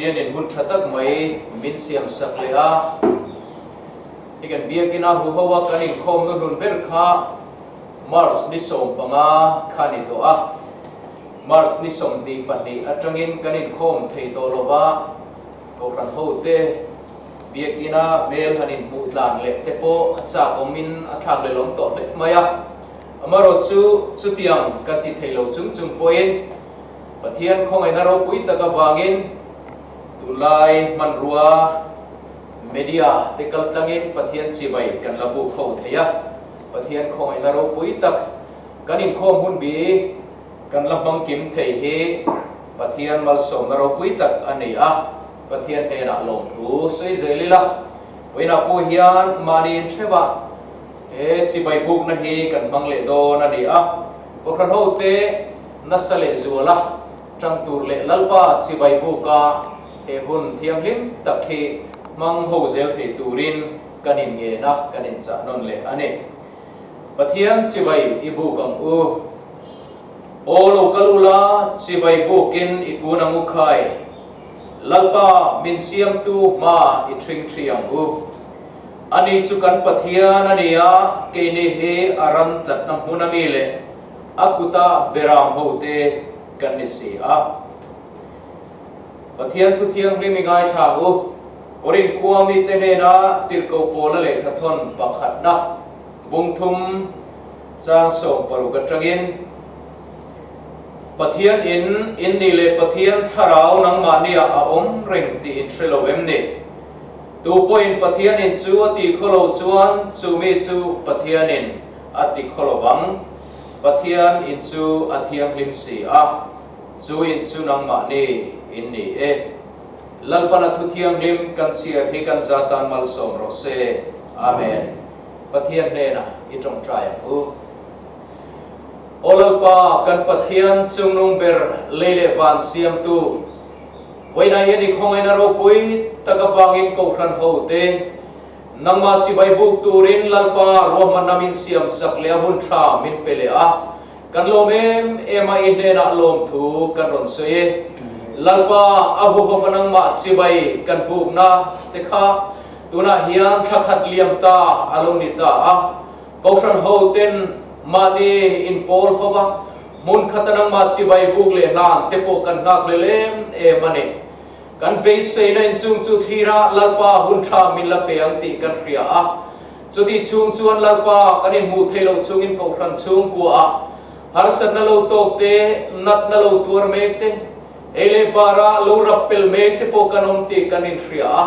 Pathianin hun tha tak mai min siam sak leh a, hei kan biakina huho a kan inkhawm nu hlun ber kha March ni 15 kha a ni tawh a, March ni 22 atangin kan inkhawm thei tawh lova, Kohhran hote biakina hmel han inhmuh tlan leh te pawh a chak awmin a thlak leh lawm tawh hle mai a. Amaherawh chu chutiang kan ti thei lo chung chung pawhin Pathian khawngaihna ropui tak avangin tunlai hmanrua media te kal tlangin Pathian chibai kan la buk ho thei a. Pathian khawngaihna ropui tak kan inkhawm hun bi kan la hmang kim thei hi Pathian malsawmna ropui tak a ni a. Pathian hnenah lawmthu sawi zel ila, vawiinah pawh hian mahni intheuh He chibai bukna hi kan hmang leh dawn a ni a, Kohhran hote nasa leh zuala tang tur leh Lalpa chibai buka he hun thianghlim tak hi hmang ho zel thei turin kan inngen a, kan inchah nawn leh a ni. Pathian chibai i buk ang u. Aw lo kal ula, chibai bukin i kun ang u khai. Lalpa min siamtu hma i ṭhing ṭhi ang u. Ani chu kan Pathian a ni a, keini hi a ram tlatna hmun a mi leh a kuta beram hote kan ni si a. Pathian thu thianghlim i ngaithla ang u, Korinth khua mite hnena tirhkoh Paula lehkhathawn pakhatna bungthum chang 16 atangin, Pathian in in nih leh Pathian thlarau nangmahniah a awm reng tih in hre lo em ni? Tu pawhin Pathianin chu a ti khaw lo chuan chu mi chu Pathianin a ti khaw lo vang. Pathian in chu a thianghlim si a, chu in chu nangmahni in ni e. Lalpana thu thianghlim kan chhiar hi kan za tan malsawm rawh se. Amen. Pathian hnenah i tawngtai ang u. Aw Lalpa, kan Pathian chungnung ber lei leh van siamtu, Vawiinah hian i khawngaihna ropui tak avangin Kohhran hote, nangmah chibai buk turin Lalpa ruahmanna min siam sak leh a hun tha min pe leh a, kan lawm em em a, i hnenah lawmthu kan rawn sawi e. Lalpa, a huhova nangmah chibai kan bukna te kha tunah hian thla khat liam ta a lo ni ta a, Kohhran hoten mahni inpawl hova hmun khata nangmah chibai buk leh hlan te pawh kan nghak lel em em a ni. Kan beiseina inchung chu thlira Lalpa hun tha min la pe ang tih kan hria a. Chutih chhung chuan Lalpa kan inhmuh theih loh chungin Kohhran chhungkuaah harsatna lo tawk te, natna lo tuar mek te, ei leh bara lo rap pel mek te pawh kan awm tih kan inhria a.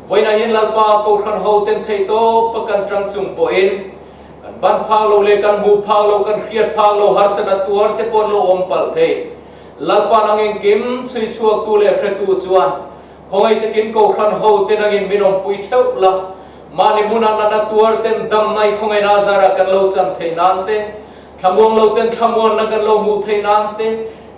Vawiinah hian Lalpa Kohhran ho ten theih tawp a kan tang chung pawhin kan ban phak lo leh kan hmuh phak lo, kan hriat phak lo harsatna tuar te pawh an lo awm palh thei. Lalpa nang engkim chhui chhuak tu leh hretu chuan khawngaih takin Kohhran ho te nangin min awmpui theuh la, mahni hmunah natna tuar ten damna i khawngaihna zarah kan lo chan theih nan te, thlamuang lo ten thlamuanna kan lo hmuh theih nan te,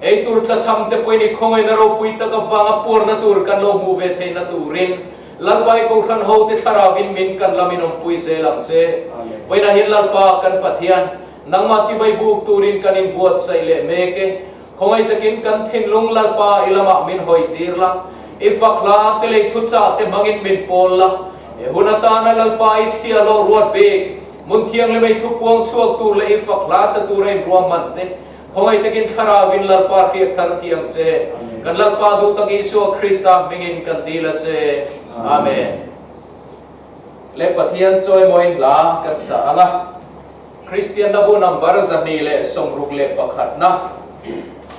Ei tur tlachham te pawhin i khawngaihna ropui tak avanga puarna tur kan lo hmuh ve theihna turin Lalpa i Kohhran ho te thlarauin min kan lamin awmpui zel ang che. Vawiinah hian Lalpa kan Pathian, nangmah chibai buk turin kan inbuatsaih leh mek e. Khawngaih takin kan thinlung Lalpa i lamah min hawi tir la, i fak hla te lei thuchah te hmangin min pawl la, he hun atana Lalpa i chhia lawh ruat bik, hmun thianghlim ei thupuang chhuak tur leh i fak hla sa tura inruahman te, Khawngaih takin Thlarauin Lalpa hriat thar thiang che. Kan Lalpa duh tak Isua Krista hmingin kan dil a che. Amen. Le Pathian chawimawi hla kan sa ang a. Kristian na bu number 261 na.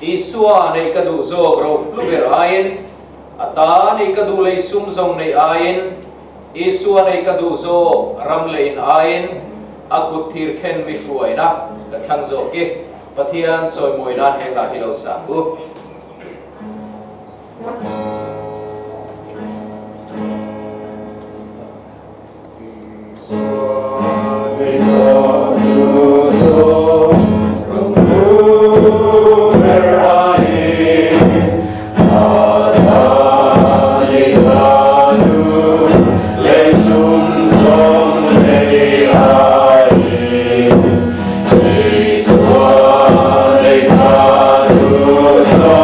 Isua nei ka duh zawk ro hlu ber aiin, a ta nei ka duh lei sum zawng nei aiin, Isua nei ka duh zawk ram leh in aiin a kut thir khen mi hruaina ka thlang zawk i Pathian chawimawi nan he hla hi lo sa ang u. Isua nei ka duh zawk ram hlu ber aiin a ta nei ka duh lei sum zawng lei aiin Isua nei ka duh zawk.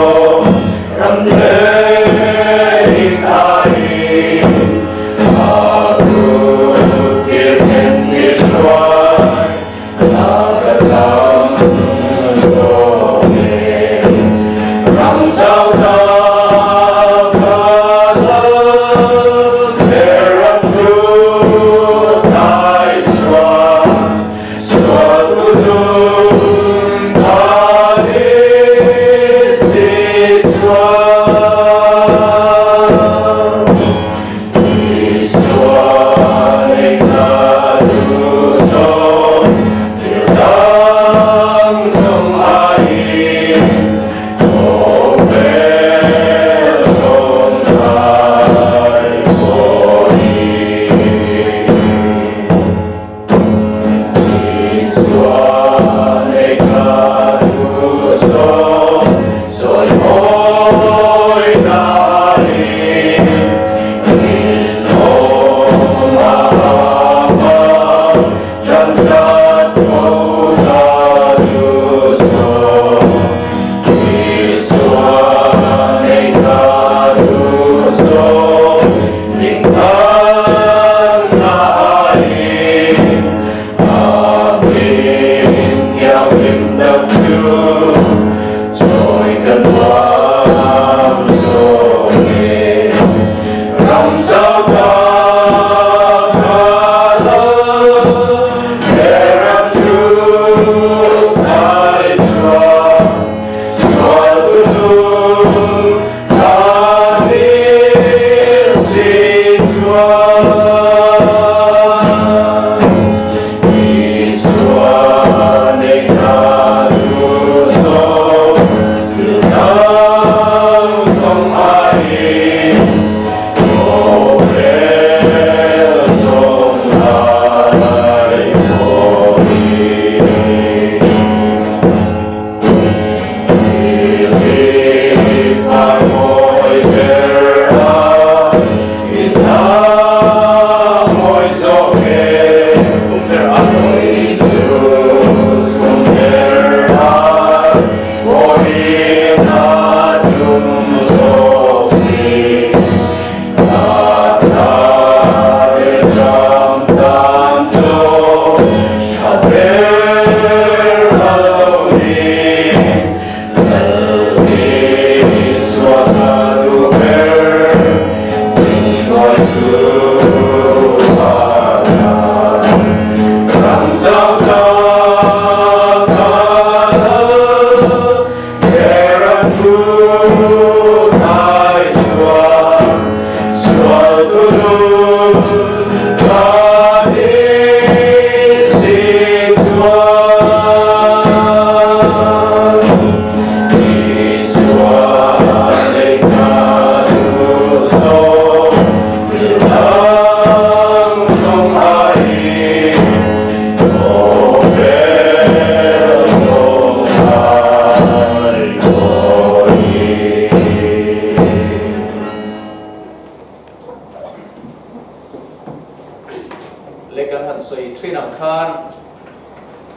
Leh kan han sawi thin ang khan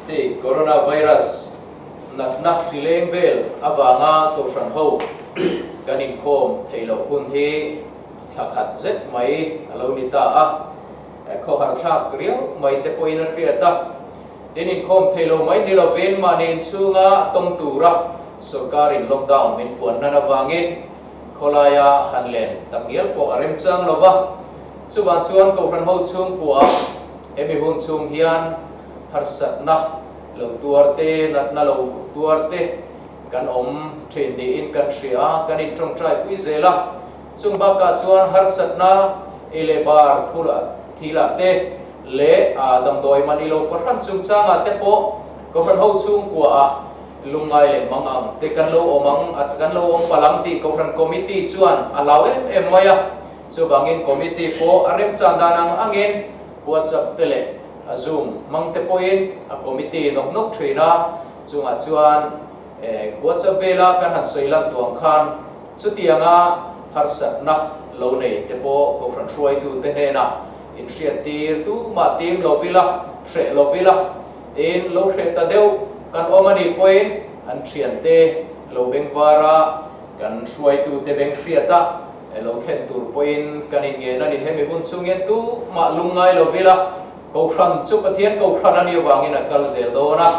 hei coronavirus natna hri leng vel avanga kohhran ho kan inkhawm theih loh hun hi thla khat zet mai a lo ni ta a, khawhar thlak riau mai te pawhin a hriat a. Tin inkhawm thei lo mai ni lovin mahni inchhunga tawng tura sorkarin lockdown min puan hnan avangin khawlaia han len tak ngial pawh a remchang lo va. Chuvang chuan Kohhran ho chhungkuaah hemi hun chhung hian harsatna lo tuar te, natna lo tuar te kan awm thin niin kan hria a, kan intawngtai pui zel a. Chung bakah chuan harsatna ei leh bar thul thilah te leh damdawi man i lo fahran chungchangah te pawh Kohhran ho chhungkuaah lungngai leh mang ang te kan lo awm ang, kan lo awm palh ang tih Kohhran Committee chuan a hlau em em mai a. Chuvangin Committee pawh a remchan dan ang angin WhatsApp te leh Zoom hmang te pawhin a Committee nawk nawk thin a, chungah chuan WhatsApp vela kan han sawi lan tuang khan Chutianga harsatna lo nei te pawh Kohhran hruaitute hnenah inhriattir tumah tim lo vila, hreh lo vila, tin lo hreh ta deuh kan awm a nih pawhin an thiante lo bengvar a, kan hruaitute beng hriat a, lo thlen tur pawhin kan inngen a ni. Hemi hun chhung hian tumah lungngai lo vila, Kohhran chu Pathian Kohhran a nih avangin a kal zel dawn a.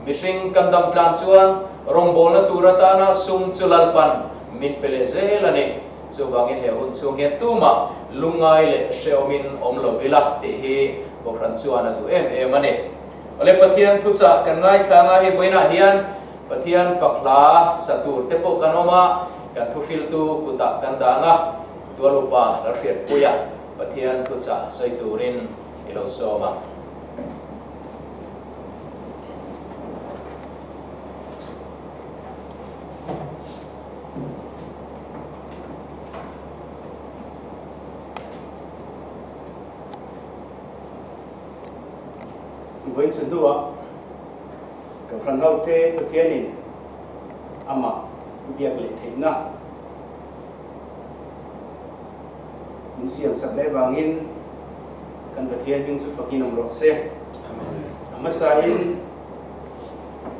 Mihring kan dam tlan chuan rawngbawlna tur atana sum chu Lalpan min pe leh zel a ni. Chuvangin he hun chhung hian tumah lungngai leh hrehawmin awm lo ila tih hi Kohhran chuan a duh em em a ni. Awle Pathian thuchah kan ngaithla anga hei vawiinah hian Pathian fak hla sa tur te pawh kan awm a, kan thuhriltu kutah kan dang a, Tualupa Lalhriatpuia Pathian thuchah sawi turin i lo sawm ang. Vawiin chu hnuah Kohhran hote Pathianin amah biak leh theihna min siam sak leh vangin kan Pathian hming chu fakin awm rawh se. A hmasain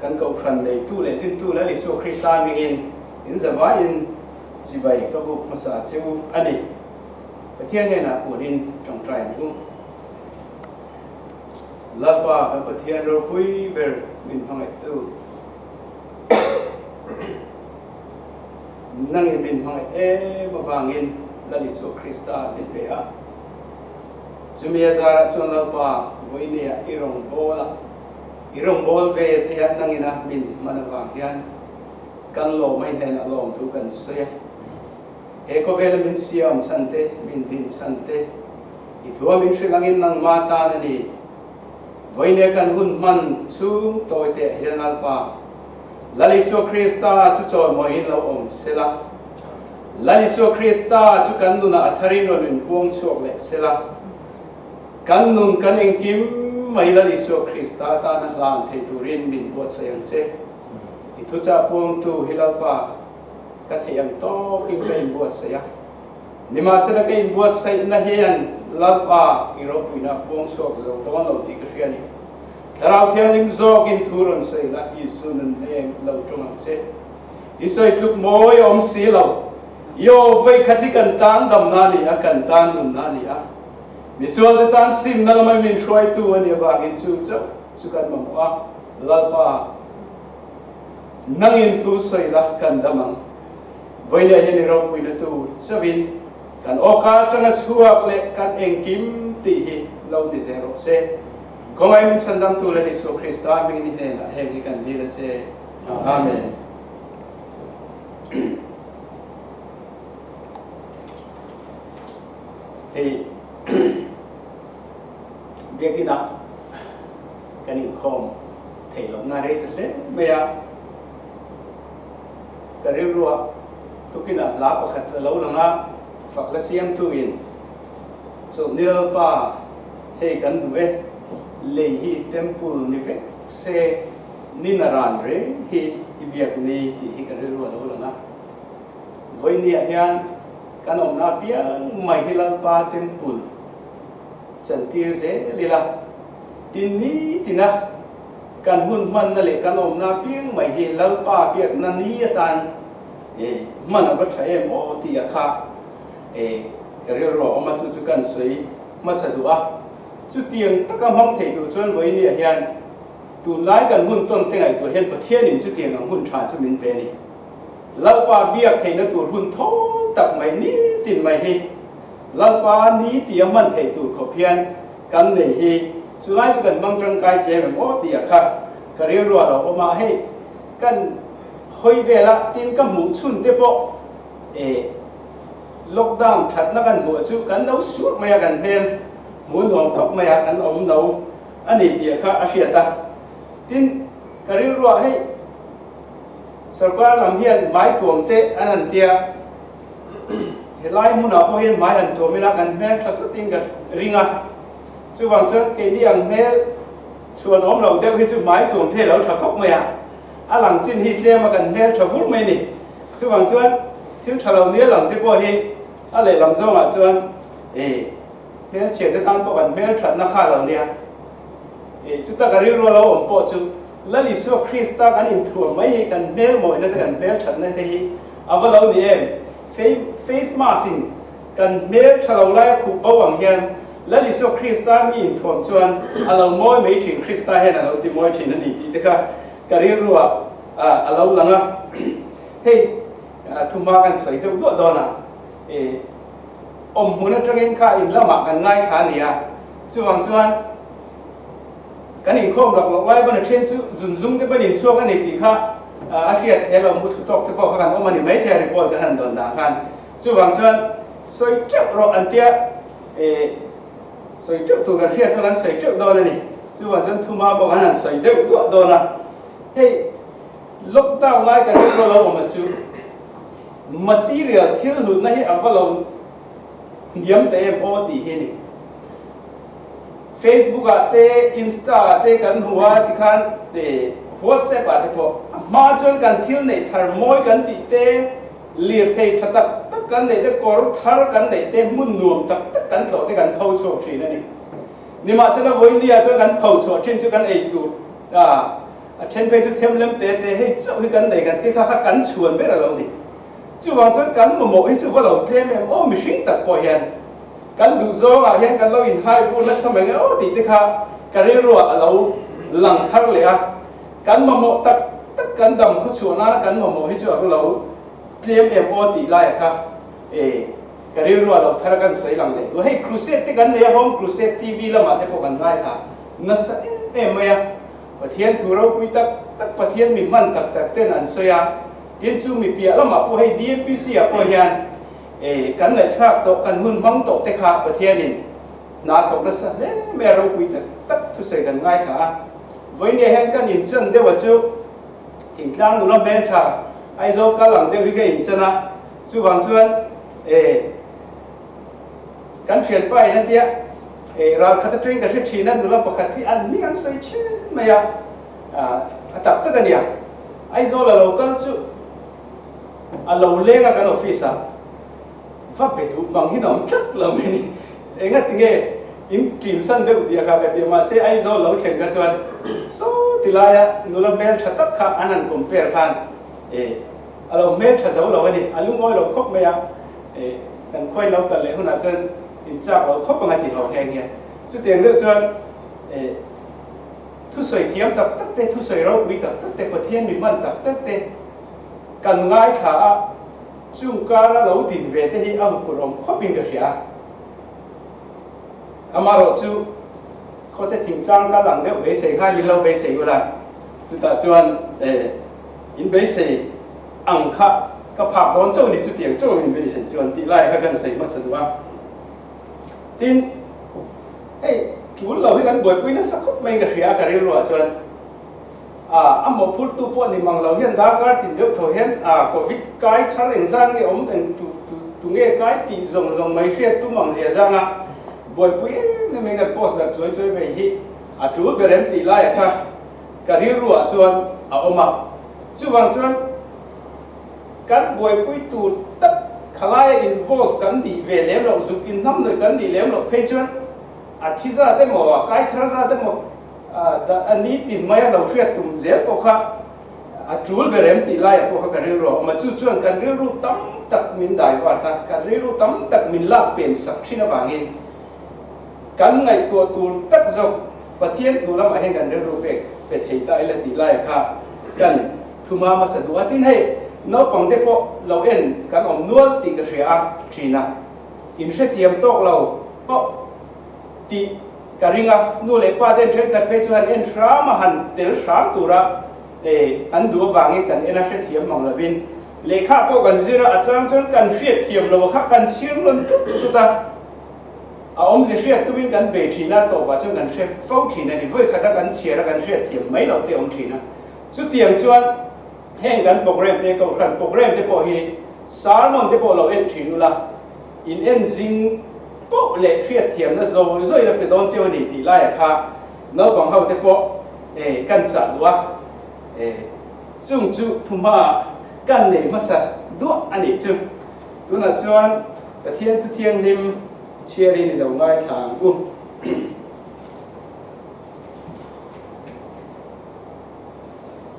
kan Kohhran neitu leh dintu Lal Isua Krista hmingin in zavaiin chibai ka buk hmasa che u a ni. Pathian hnenah puanin tawngtai ang u. Lalpa kan Pathian ropui ber min hmangaihtu. Nangin min hmangaih em avangin Lal Isua Krista min pe a. Chumi a zarah chuan Lalpa vawinia i rawngbawla i rawngbâwl ve thei a, nangina min hman avang hian kan lawm a, i hnenah lawmthu kan sawi a. He khawvela min siam chhan te, min din chhan te, i thua min hrilh angin nangma tan a ni. Vawinia kan hun hman chhung tawi teh hian Lalpa, Lal Isua Krista chu chawimawiin lo awm se la. Lal Isua Krista chu kan nunah a tharin rawn inpuang chhuak leh sela, kan nun kan engkim mai Lal Isua Krista tana hlan thei turin min buatsaih ang che. I thuchah puangtu hi Lalpa, ka theih ang tawkin ka inbuatsaih a. Nimahsela ka inbuatsaihna hian Lalpa i ropuina a puang chhuak zo dawn lo tih ka hria a ni. Thlarau Thianghlim zawkin thu rawn sawi la, Isu nun hleng lo ṭung ang che. I sawi tluk mawi a awm si lo. I aw vawikhat hi kan tan damna a ni a, kan tan nunna a ni a. Misualte tan simna lama min hruaitu a nih avangin chu chauh chu kan mamawh a, Lalpa, nangin thu sawi la kan dam ang. Vawinia hian i ropuina tur chauhin kan awka atanga chhuak leh kan engkim tih hi lo ni zel rawh se. Khawngaih min chhandamtu leh Isua Krista hmingin i hnenah heng hi kan dil a che. Amen. Hei biakinah kan inkhawm theih lohna rei ta hle mai a. Ka rilruah tukinah hla pakhat a lo lang a, fak hla siamtuin Chawlhni Lalpa hei kan duh e, lei hi temple ni vek se ni naran reng hi i biak ni tih hi ka rilru a lo lang a. Vawinia hian kan awmna apiang mai hi Lalpa temple chantir zel ila, tin ni tina Kan hun hmanna leh kan awmna apiang mai hi Lalpa biakna ni atan hman a va tha em aw tih a kha ka rilru a awm a, chu chu kan sawi hmasa duh a. Chutiang taka hmang thei duh chuan vawinia hian tunlai kan hun tawn te ngaihtuah hian Pathianin chutiang ang hun tha chu min pe a ni. Lalpa biak theihna tur hun thaw tak mai nitin mai hi Lalpa ni tia hman theih tur khawp hian kan nei hi chulai chu kan hmang tangkai thiam em aw tih a kha ka rilru a lo awm a, hei kan hawi vel a tin ka hmuh chhun te pawh eh lockdown thatna kan hmuh chu kan lo suak mai a kan hmel hmuh nuam khawp mai a kan awm lo a ni tih a kha a hriat a, tin ka rilru ah hei sorkar lam hian hmai tuam te an han tia. Helai hmunah pawh hian hmai han tuam ila kan hmel tha satin ka ring a, chuvang chuan keini ang hmel chhuan awm lo deuh hi chu hmai tuam thei lo tha khawp mai a, a lang chin hi tlem a kan hmel tha vur mai a ni. Chuvang chuan thil tha lo nia lang te pawh hi a lehlam zawngah chuan e hmel chhiat te tan pawh kan hmel thatna kha lo nia. E chuta ka rilru a lo awm pawh chu Lal Isua Krista kan inthuam mai hi kan hmel mawina te kan hmel thatna te hi A va lo ni em? Face mask in kan hmel tha lo lai a khuh bo ang hian Lal Isua Krista mi inthuam chuan a lo mawi mai thin, Krista hian a lo ti mawi thin a ni tih te kha ka rilru ah a lo lang a. Hei thuma kan sawi deuh duah dawn a, awm hmun atangin kha in lamah kan ngaithla a ni a, chuvang chuan Kan inkhawm lak loh lai ban a then chu zun zung te ban inchhuak a ni tih kha a hriat thei lo, muthlu tawk te pawh kha kan awm a ni maithei a report kan han dawn dan khan. Chuvang chuan sawi teuh rawh an tia eh sawi teuh tur kan hriat chuan kan sawi teuh dawn a ni. Chuvang chuan thuma pawh kan han sawi deuh duah dawn a. Hei lockdown lai kan rilru lo awm a chu material thil hlutna hi a va lo hniam ta em aw tih hi a ni. Facebook ah te Insta ah te kan hmu a tikhan WhatsApp ah te pawh a hma chuan kan thil neih thar mawi kan tih te lirthei tha tak tak kan neih te kawr thar kan neih te hmun nuam tak tak kan tlawh te kan pho chhuak thin a ni. Nimahsela vawinia chuan kan pho chhuah thin chu kan ei tur a then phei chu them lem te te hei chauh hi kan nei kan ti kha kha kan chhuan ber a lo ni. Chuvang chuan kan mamawh hi chu va lo tlem em aw mihring tak pawh hian Kan duh zawngah hian kan lo inhai vur nasa mai nge aw tih te kha ka rilruah a lo lang thar leh a. Kan mamawh tak tak kan dam khaw chhuah nana kan mamawh hi chu a lo tlem em aw tih laia kha e ka rilruah a lo thar a kan sawi lang leh duh. Hei crusade te kan nei a, Home Crusade TV lamah te pawh kan ngaithla nasa em em mai a. Pathian thu ropui tak tak Pathian mi hman tak tak ten an sawi a. Tin chu mi piah lamah pawh hei DMPC ah pawh hian E, kan ngaihthlak tawh, kan hun hmang tawh te kha Pathianin hna thawk nasa hle mai a, ropui tak tak thusawi kan ngaithla a. Vawinia hian kan inchan deuh a chu thingtlang nula hmeltha Aizawl kal ang deuh hi ka inchan a, Chuvang chuan e kan thianpa in a tia e ralkhat atangin ka hre thin a, nula pakhat hi an hming an sawi then mai a, a tak tak a nia. Aizawl a lo kal chu a lo leng a kan office ah va be duh mang hi nawm tlat lo mai ni. Enga tinge in tin san deuh tih a kha ka ti a, mahse Aizawl lo thlen kha chuan saw ti laia nula hmel tha tak kha an han compare khan e a lo hmel tha zo lo a ni, a lungawi lo khawp mai a, e kan khuain lo kal leh hunah chuan in chak lo khawp ang a ti ho nghe nghe. Chutiang deuh chuan e thusawi thiam tak tak te, thusawi ropui tak tak te, Pathian mi hman tak tak te kan ngaithla a, chung kara lo din ve te hi a huphurh awm khawpin ka hria. Amaherawh chu khawte thingtlang kal ang deuh beisei khan min lo beisei ula, chutah chuan in beisei ang kha ka phak dawn chauh ni, chutiang chauh min beisei chuan tih lai kha kan sawi hmasa duh a. Tin, hei tul lo hi kan buaipui nasa khawp mai ka hria a ka rilruah chuan a mawhphurtu pawh ni mang lo hian darkar tin deuh tho hian covid kai thar engzah nge awm eng tu tu tu nge kai tih zawng zawng mai hriat tum ang zia zanga buaipui em em in kan post darh chuai chuai mai hi a tul ber em tih laiah kha ka rilruah chuan a awm a. Chuvang chuan kan buaipui tur tak khalaia involve kan nih ve lem loh, zuk inhnamhnawih kan nih lem loh phei chuan a thi zat emaw a kai thar zat emaw a ni tin mai a lo hriat tum zel pawh kha a tul ber em tih laiah pawh kha ka rilru a awm a, chu chuan kan rilru tam tak min dai vat a, kan rilru tam tak min lak pen sak thin avangin kan ngaihtuah tur tak zawk Pathian thu lamah hian kan rilru pek pe thei ta ila tih laiah kha kan thuma hmasa duh a, tin hei naupang te pawh lo en kan awm nual tih ka hria a thin a, in hrethiam tawk lo pawh tih ka ring a, nu leh pa ten thenkhat phei chu han en hram a, han tel hram tura an duh avangin kan en a hrethiam mang lovin lehkha pawh kan zir a, a chang chuan kan hriatthiam lo kha kan chhir nawn tut tut a, a awmze hriat tumin kan bei thin a, tawpah chuan kan hre fo thin a ni, vawi khata kan chhiar a kan hriatthiam mai loh te a awm thin a, chutiang chuan heng kan program te kohhran program te pawh hi sermon te pawh lo en thin ula, In en zing poh leh hriatthiamna zawi zawi a pe dawn cheu a ni tih laiah kha naupang ho te pawh eh kan chah duh a, eh chung chu thuhma kan nei hmasa duah a nih chu. Tunah chuan Pathian thu thianghlim chhiarin i lo ngaithla ang u.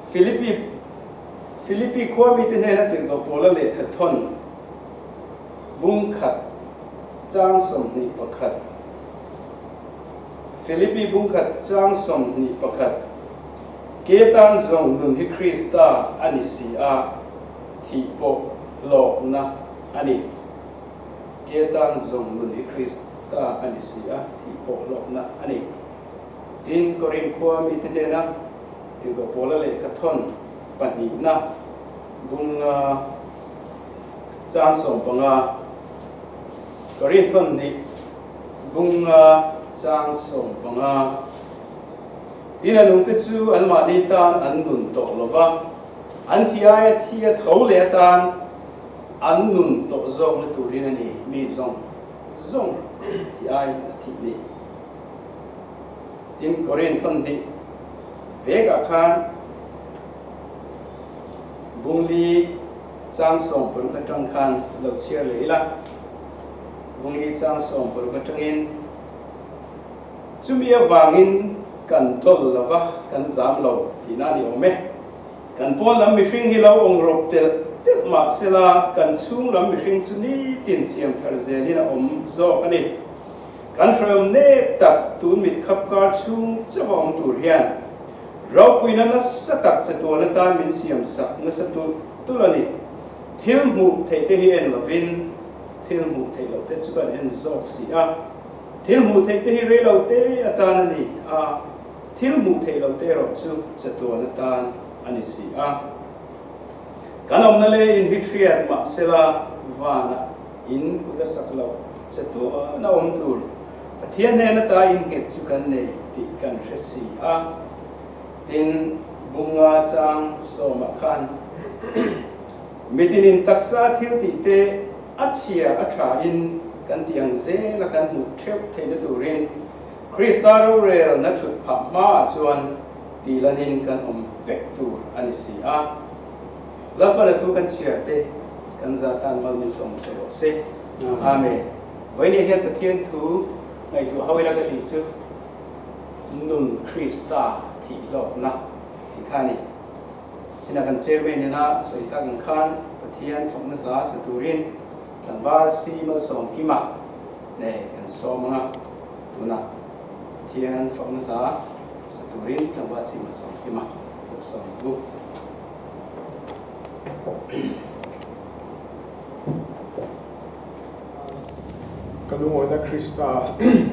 Philippi Philippi khua mite hnena tirhkoh Paula lehkha thawn Bungkhat chang 21 Philippi bungkhat chang 21 Ke tan zawng nun hi Krista a ni si a, thih pawh hlawkna a ni. Ke tan zawng nun hi Krista a ni si a, thih pawh hlawkna a ni. Tin, Korinth khua mite hnena Tirhkoh Paula lehkha thawn pahnihna bunga Chang 15, Korinth thawn hnih bunga chang 15. Tin a nungte chu anmahni tan an nun tawh lo va, an thi aia thi a tho leh atan an nun tawh zawkna turin a ni, mi zawng zawng thi aiin a thih ni. Tin Korinth thawn hnih vekah khan bungli Chang 60 atang khan lo chhiar leh ila, Bungli chang 60 atangin chumi avangin kan dawl lo va, kan zam lo tihna a ni awm e. Kan pawn lam mihring hi lo awng rawp telh telh mah sela kan chhung lam mihring chu nitin siam thar zelin a awm zawk a ni. Kan hrawiawm nep tak tun mit khap kar chhung chauh a awm tur hian Ropuina nasa tak che tuan atan min siam sak nasa tulh tulh a ni. Thil hmuh theih te hi en lovin thil hmuh theih loh te chu kan en zawk si a. Thil hmuh theih te hi rei lo te atan a ni a, thil hmuh theih loh te erawh chu che tuan atan a ni si a. Kan awmna lei in hi hriat mahsela vanah in kut a sak loh che tuan a awm tur. Pathian hnen ata innghet chu kan nei tih kan hre si a, tin bunga chang sawmah khan Mitinin taksa thil tih te a chhia a tha in kan tih ang zel a kan hmuh theuh theihna turin Krista rorel na thut phah hma ah chuan tih lanin kan awm vek tur a ni si a. Lalpa la thu kan chhiar te kan za tan mal min sawm che rawh se. Amen. Vawinia hian Pathian thu ngaihtuah ho ila ka tih chu Nun Krista thih hlawkna tih kha a ni. Sinah kan chairman ina sawi tak ang khan Pathian fakna hla sa turin tlangval si malsawm kima nei kan sawm ang a, tunah Pathian fakna hla sa turin tlangval si malsawm kima lo sawm ang u. Ka lungawina Krista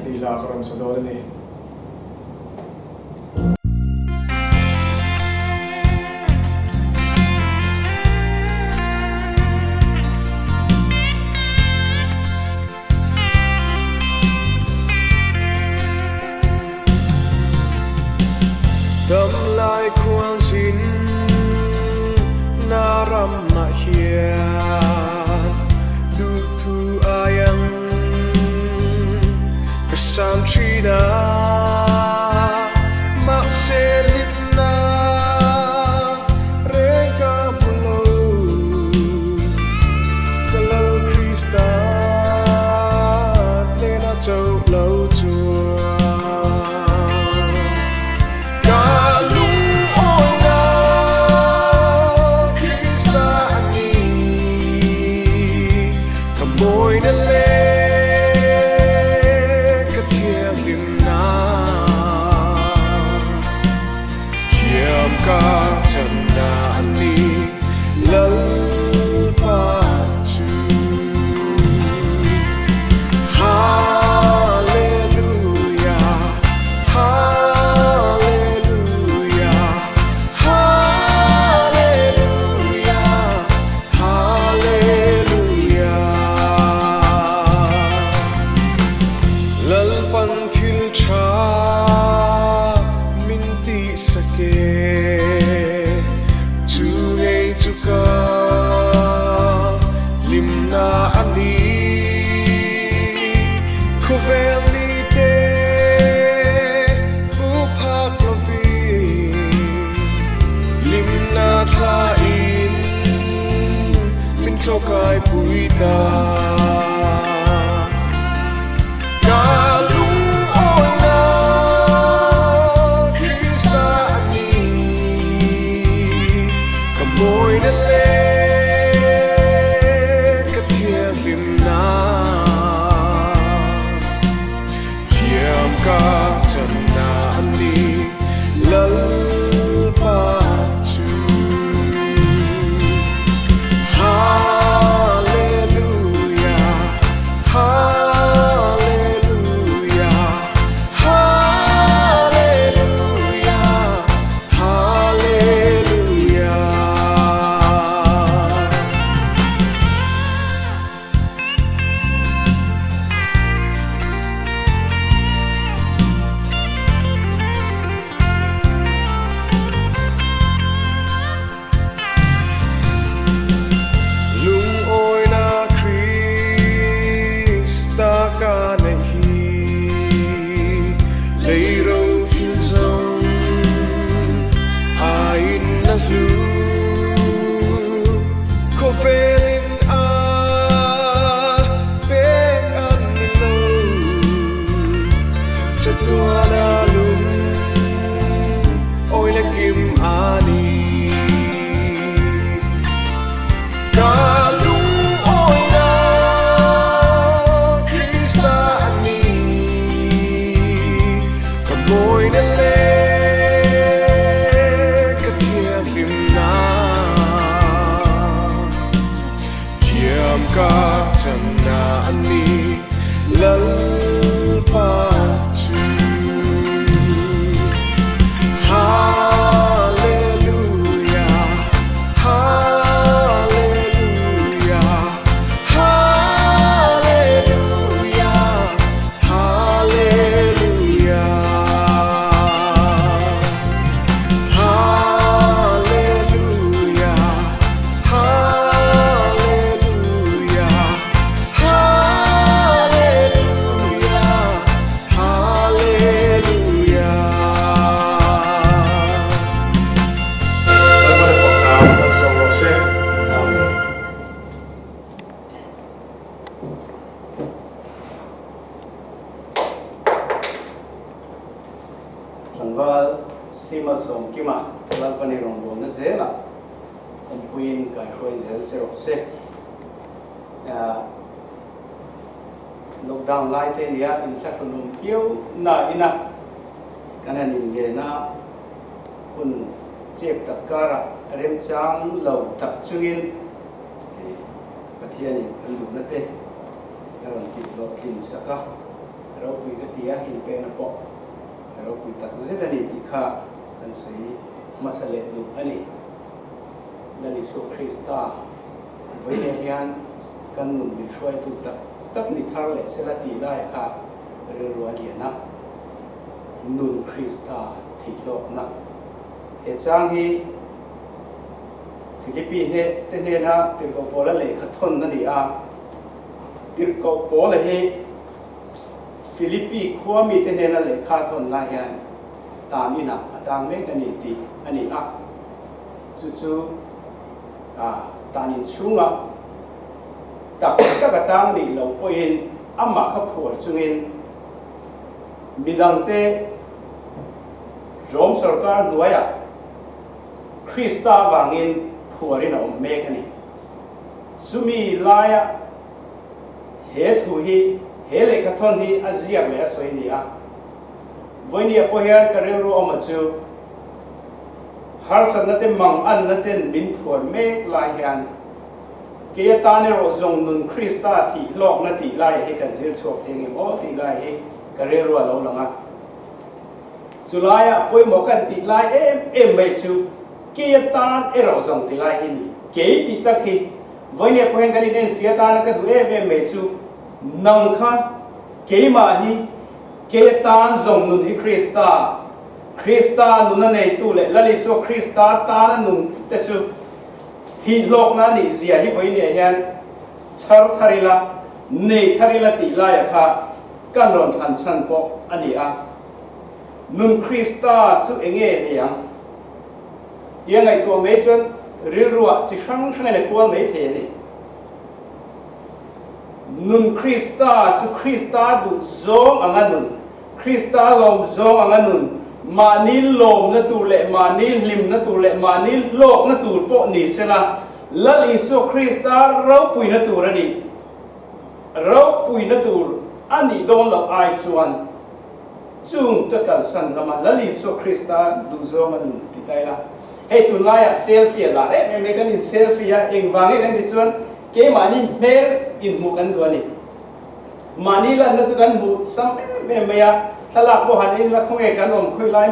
tih hla ka rawn sa dawn a ni. Damlai khualzin na ramah hian duhthu aiang ka sam thin a, mahse hlipna reng ka hmu lo. Ka Lal Krista hnena chauh lo chuan ka lungawina Krista a ni, ka mawina leh ka thianghlimna. Thiam ka channa a ni Lalpa chu. Hallelujah, Hallelujah, Hallelujah, Hallelujah. Lalpan thil tha min tihsak e, chu ngei chu ka hlimna a ni. Khawvel mite hmu phak lovin hlimna thlain min thlawkai pui ta. Ka lungawina Krista a ni, ka mawina leh ka thianghlimna. Thiam ka channa a ni Lalpa chu. Hallelujah, Hallelujah, Hallelujah, Hallelujah. Lungawina Krista ka neih hi lei ro thil zawng aiin a hlu. Khawvelin a pek an ni lo, chatuana lung awina kim a ni. Ka lungawina Krista a ni, ka mawina leh ka thianghlimna. Thiam ka channa a ni Lalpa chu. Hallelujah, Hallelujah, Hallelujah, Hallelujah. Hallelujah, Hallelujah, Tlangval Sima Sawmkima Lalpani rawngbawlna zelah awmpuiin kaihruai zel che rawh se. Lockdown lai te nia inthlahrunawm viau na ina kan han inlen a, hun chep tak karah remchang lo tak chungin Pathianin kan duhna te a rawn tih hlawhtlin sak a, ropui ka ti a, inpekna pawh a ropui tak zet a ni tih kha kan sawi hmasa leh duh a ni. Lal Isua Krista vawiin hian kan nun min hruaitu tak tak ni thar leh sela tih lai kha rilru a lian a, Nun Krista thihhlawkna he chang hi Philippi hneh te hnena Tirhkoh Paula lehkha thawn a ni a, Tirhkoh Paula hi Philippi khua mite hnena lehkha thawn lai hian tan inah a tang mek a ni tih a ni a, chu chu tan in chhungah tak tak a tang nih loh pawhin amah kha phuar chungin midangte Rom sorkar hnuaiah Krista avangin phuarin a awm mek a ni. Chumi laia he thu hi, he lehkhathawn hi a ziak leh a sawi a ni a. Vawinia pawh hian ka rilru awma chu harsatna te manganna ten min phuar mek lai hian kei atan erawh zawng nun Krista thih hlawkna tih lai hi kan zir chhuak thei ngem aw tih lai hi ka rilru a lo lang a. Chulaia pawimawh kan tih lai em em mai chu kei atan erawh zawng ti lai hi ni. Kei tih tak hi vawinia pawh hian kan inenfia atana ka duh em em mai chu nang kha keimah hi kei atan zawng nun hi Krista, Krista nuna neitu leh Lal Isua Krista tana nung te chu thihhlawkna a nih zia hi vawinia hian chhar thar ila, nei thar ila tih laia kha kan rawn thlan chhan pawh a ni a. Nun Krista chu eng nge ni ang? Tia ngaihtuah mai chuan rilruah chi hrang hrangin a kual mai thei a ni. Nun Krista chu Krista duh zawng anga nun, Krista lawm zawng anga nun, mahni lawmna tur leh mahni hlimna tur leh mahni hlawkna tur pawh ni sela, Lal Isua Krista ropuina tur a nih. Ropuina tur a nih dawn loh ai chuan chung ka kalsan lama Lal Isua Krista duhzawng a nun ti ta ila. Hei tunlaiah selfie a lar em em mai, kan in selfie a, engvang nge kan tih chuan keimahni hmel inhmuh kan duh a ni. Mahni lanna chu kan hmuh sam em em mai a, thlalak pawh han en ila khawnge kan awm khawi lai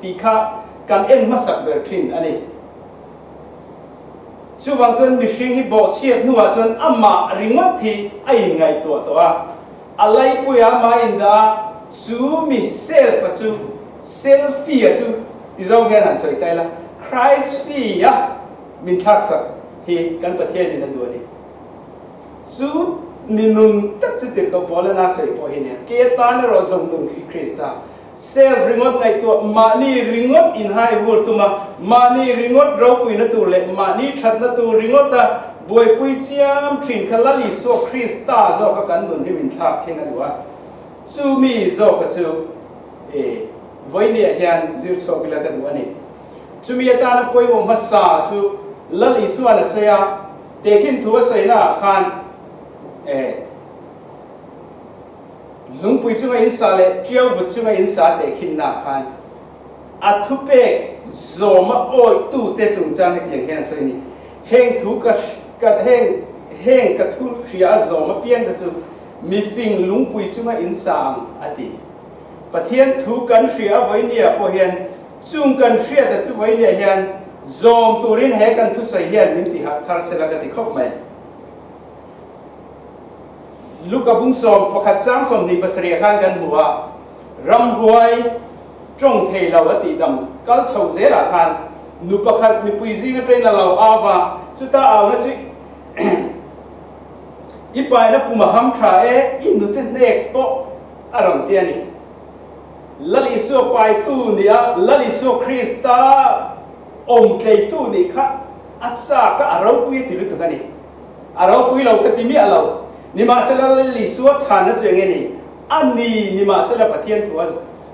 tih kha kan en hmasak ber thin a ni. Chuvang chuan mihring hi bawhchhiat hnuah chuan amah ringawt hi a inngaihtuah tawh a, a laipuia amah a indah a, chu mi self-a chu, selfie-a chu ti zawng hian han sawi ta ila, Christ-fee-a min thlaksak hi kan Pathianin a duh a ni. Chu ni nun tak chu tirhkoh Paula na sawi pawh hi nia, Ke atan erawh zawng nun hi Krista Self ringawt ngaihtuah, mahni ringawt inhai vur tum a, mahni ringawt ropuina tur leh mahni thatna tur ringawta buaipui chiam thin kha Lal Isua Krista zawka kan nun hi min thlak thleng a duh a. Chu mi zawka chu e vawinia hian zir chhuak ila ka duh a ni. Chumi atana pawimawh hmasa chu Lal Isua'n a sawi a, tehkhin thu a sawina ah khan e. Lungpui chunga in sa leh tiau vut chunga in sa teh khinna khan a thupek zawma awihtute chungchang hetiang hian a sawi a ni, Heng thu ka ka heng heng ka thu hria a zawm apiang te chu mifing lungpui chunga in sa ang a ti. Pathian thu kan hria a vawinia pawh hian chung kan hriata chu vawinia hian zawm turin he kan thusawi hian min ti harh thar sela ka ti khawp mai. Luka bung 11 chang 27 khan kan hmu a, ramhuai tawng thei lo a tih dam kal chho zelah khan nu pakhat mipui zinga train a lo au va, chuta auna chu i paina pum a ham tha e, i nute hnek pawh a rawn ti a ni. Lal Isua paitu nih a, Lal Isua Krista awmtleitu nih kha a chak a, a ropui a ti lutuk a ni. A ropui lo ka ti miah lo. Nimahsela Lal Isua chhanna chu eng nge ni? A ni, nimahsela Pathian thua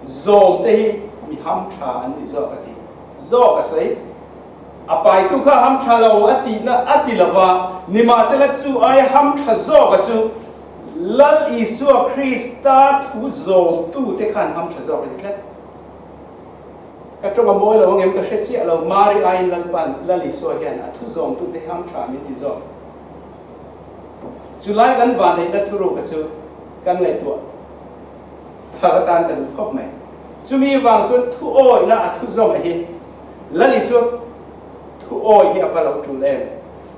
zawm te hi mi ham tha an ni zawk a ti. Zawk a sawi. A paitu kha ham tha lo a tihna a ti lova, nimahsela chu aia ham tha zawka chu Lal Isua Krista thu zawmtute khan ham tha zawk a ti tlat. Ka tawng a mawi lo angem ka hre chiah lo, Mari aiin Lalpan Lal Isua hian a thu zawmtute ham tha min ti zawk. Chulai kan vanneihna thuruka chu kan ngaihtuah thar atan ka duh khawp mai. Chumi vang chuan thu awihna a thu zawm a hi Lal Isua thu awih hi a va lo tul em?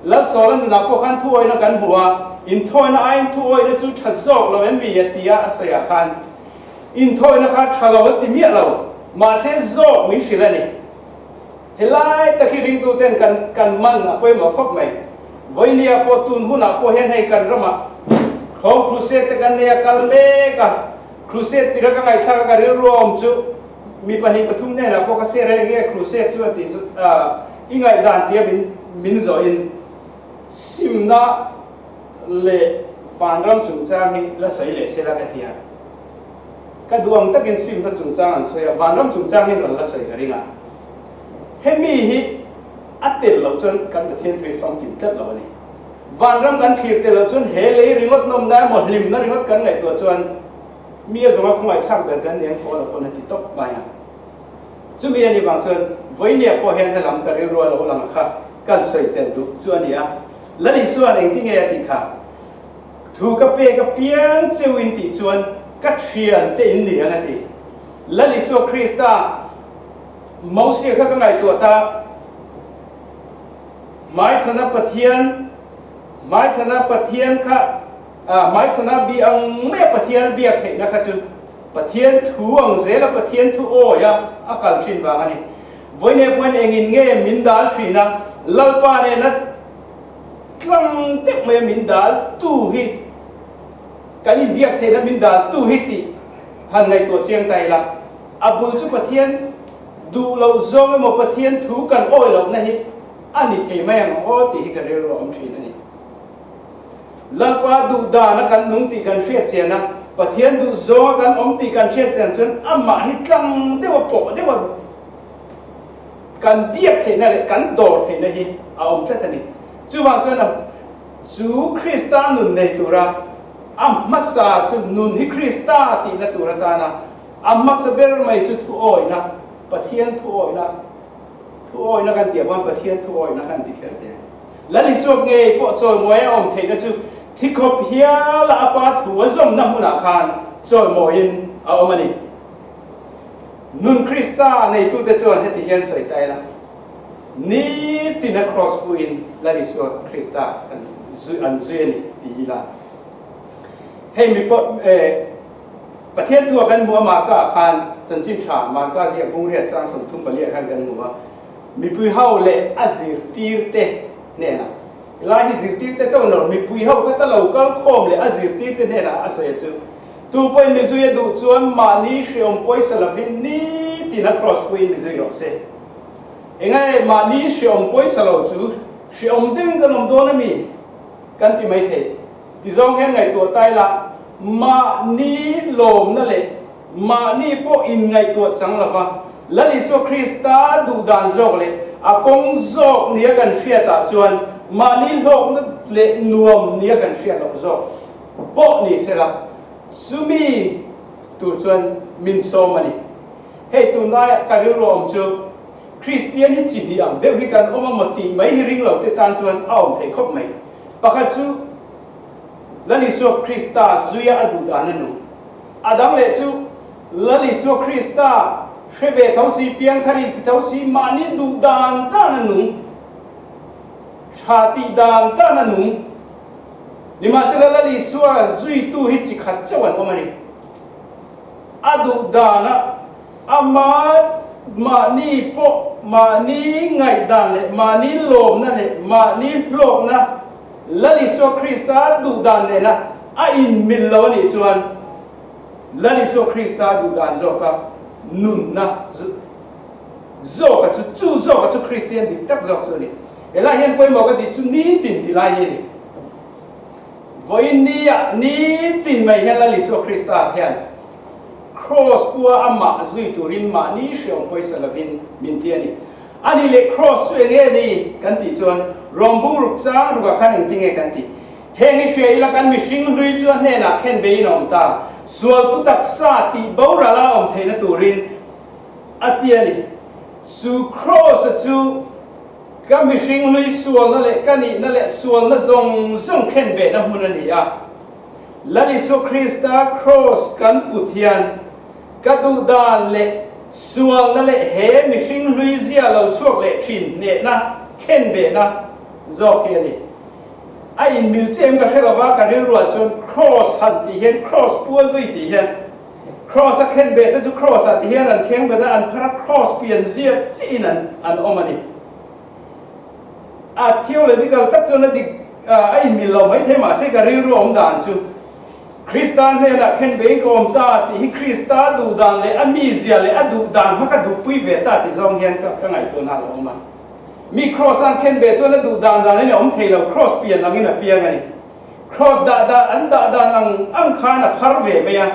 Lal Sawla nunah pawh khan thu awihna kan hmu a, inthawina aiin thu awihna chu tha zawk lo em mi a tia a sawiah khan inthawina kha tha lo a ti miah lo, mahse zawk min hrilh a ni. Helai tak hi ringtuten kan kan man a pawimawh khawp mai. Vawinia pawh tun hunah pawh hian hei kan ramah Home Crusade te kan nei a kal mek a, Crusade tira ka ngaihthlak a ka rilru a awm chu mi pahnih pathum hnenah pawh ka share a enge Crusade chu a tih chu i ngaihdan tia min min zawhin simna leh vanram chungchang hi la sawi leh sela ka ti a. Ka duh ang takin simna chungchang an sawi a, vanram chungchang hi rawn la sawi ka ring a. Hemi hi a tel loh chuan kan Pathian thu hi famkim tlat lo a ni. Vanram kan thlir tel loh chuan he lei ringawt nawmna emaw hlimna ringawt kan ngaihtuah chuan mi a zawnga khawngaih thlak ber kan ni ang pawl a pawn a ti tawp mai a. Chumi a nih vang chuan vawinia pawh hian helam ka rilru a lo lang kha kan sawi tel duh chu a ni a. Lal Isua'n engtinge a tih kha? Thu ka pek apiang cheu in tih chuan ka thian te in ni ang a ti. Lal Isua Krista Mosia kha ka ngaihtuah ta, Hmaichhana Pathian, Hmaichhana Pathian kha, Hmaichhana bi ang maia Pathian a biak theihna kha chu Pathian thu ang zela Pathian thu awi a a kal thin vang a ni. Vawiin pawhin engin nge min dal thin a, Lalpa nena Tlang deuh mai a min dal tu hi kan inbiak theihna min dal tu hi tih han ngaihtuah chiang ta ila, a bul chu Pathian duh loh zawng emaw Pathian thu kan awi lohna hi a ni thei mai ang aw tih hi ka rilru a awm thin a ni. Lalpa duh dana kan nung tih kan hriat chian a, Pathian duh zawnga kan awm tih kan hriat chian chuan amah hi tlang deuha pawh deuha Kan biak theihna leh kan dawr theihna hi a awm tlat a ni. Chuvang chuan a chu Krista nun nei tura a hmasa chu nun hi Krista tihna tur atana a hmasa ber mai chu thuawihna, Pathian thuawihna, thuawihna kan tih avang Pathian thuawihna kan ti kher te. Lal Isuak ngei pawh chawimawi a awm theihna chu thikhawp hiala a pa thu a zawmna hmunah khan chawimawiin a awm a ni. Nun Krista neitute chuan heti hian sawi ta ila, Nitina Kraws puin Lal Isua Krista kan zui an zui a ni ti ila. Hei mi pawh eh Pathian thua kan hmu a Marka ah khan chanchin tha Marka ziak bungriat chang 34 ah khan kan hmu a, mipui ho leh a zirtirte hnenah helai hi zirtirte chauh ni lo mipui ho kha ta lo kal khawm leh a zirtirte hnenah a sawi a chu. Tu pawhin mizui a duh chuan mahni hreawm pawisa lovin nitin a cross puiin mizui rawh se. Enge mahni hreawm pawisa lo chu hreawm deuhin kan awm dawn ami? Kan ti mai thei. Tizawng hian ngaihtuah ta ila, mahni lawmna leh mahni pawh inngaihtuah chang lova Lal Isua Krista duh dan zawk leh a kawng zawk nia kan hriatah chuan mahni hlawkna leh nuam nia kan hriat loh zawk pawh ni sela, chumi tur chuan min sawm a ni. Hei tunlaia ka rilru awm chu Kristian hi chi hnih ang deuh hi kan awm a maw tih mai hi ring lo te tan chuan a awm thei khawp mai. Pakhat chu Lal Isua Krista zuia a duh dan a nung. A dang leh chu Lal Isua Krista hre ve tho si, piangthar in ti tho si, mahni duh dan dan a nung, tha tih dan dan a nung. Nimahsela Lal Isua zuitu hi chi khat chauh an awm a ni. A duh danah ama mahni pawh mahni ngaihdan leh mahni lawmna leh mahni hlawkna Lal Isua Krista duh dan nena a inmil lo a nih chuan Lal Isua Krista duh dan zawka nunna zawka chu chu zawka chu Kristian dik tak zawk chu a ni. Helai hian pawimawh ka tih chu nitin ti lai hi a ni. Vawiin nia nitin mai hian Lal Isua Krista hian Kraws pua amah zui turin mahni hreawm pawisa lovin min ti a ni. A nih leh Kraws chu enge ni kan tih chuan Rom bungruk chang rukah khan engtinge kan tih? Heng i hria ila kan mihring hlui chu a hnenah khen beiin a awm ta. Sual pu taksa tih boral a awm theihna turin a ti a ni. Chu Kraws-a chu ka mihring hlui sualna leh ka nihna leh sualna zawng zawng khen behna hmun a ni a. Lal Isua Krista Kraws kan put hian ka duh dan leh sualna leh he mihring hlui zia lo chhuak leh thin hnehna khen behna zawk hi a ni. A inmil chiah em ka hre lova, ka rilruah chuan Kraws han tih hian Kraws pua zui tih hian Kraws a khen beh te chu Kraws ah ti hian an kheng bet a, an phar a Kraws pian zia chiahin an an awm a ni. A theological tak chuan a dik a inmil lo maithei mahse ka rilru awm dan chu Krista hnenah khen bein ka awm ta tih hi Krista duh dan leh a mizia leh a duh dan kha ka duhpui ve ta ti zawng hian ka ka ngaihtuahna a lo awm a. Mi Kraws an khen beh chuan a duh dan dan in a awm thei lo, Kraws pian angin a piang a ni. Kraws dah dan an dah dan ang ang khan a phar ve mai a.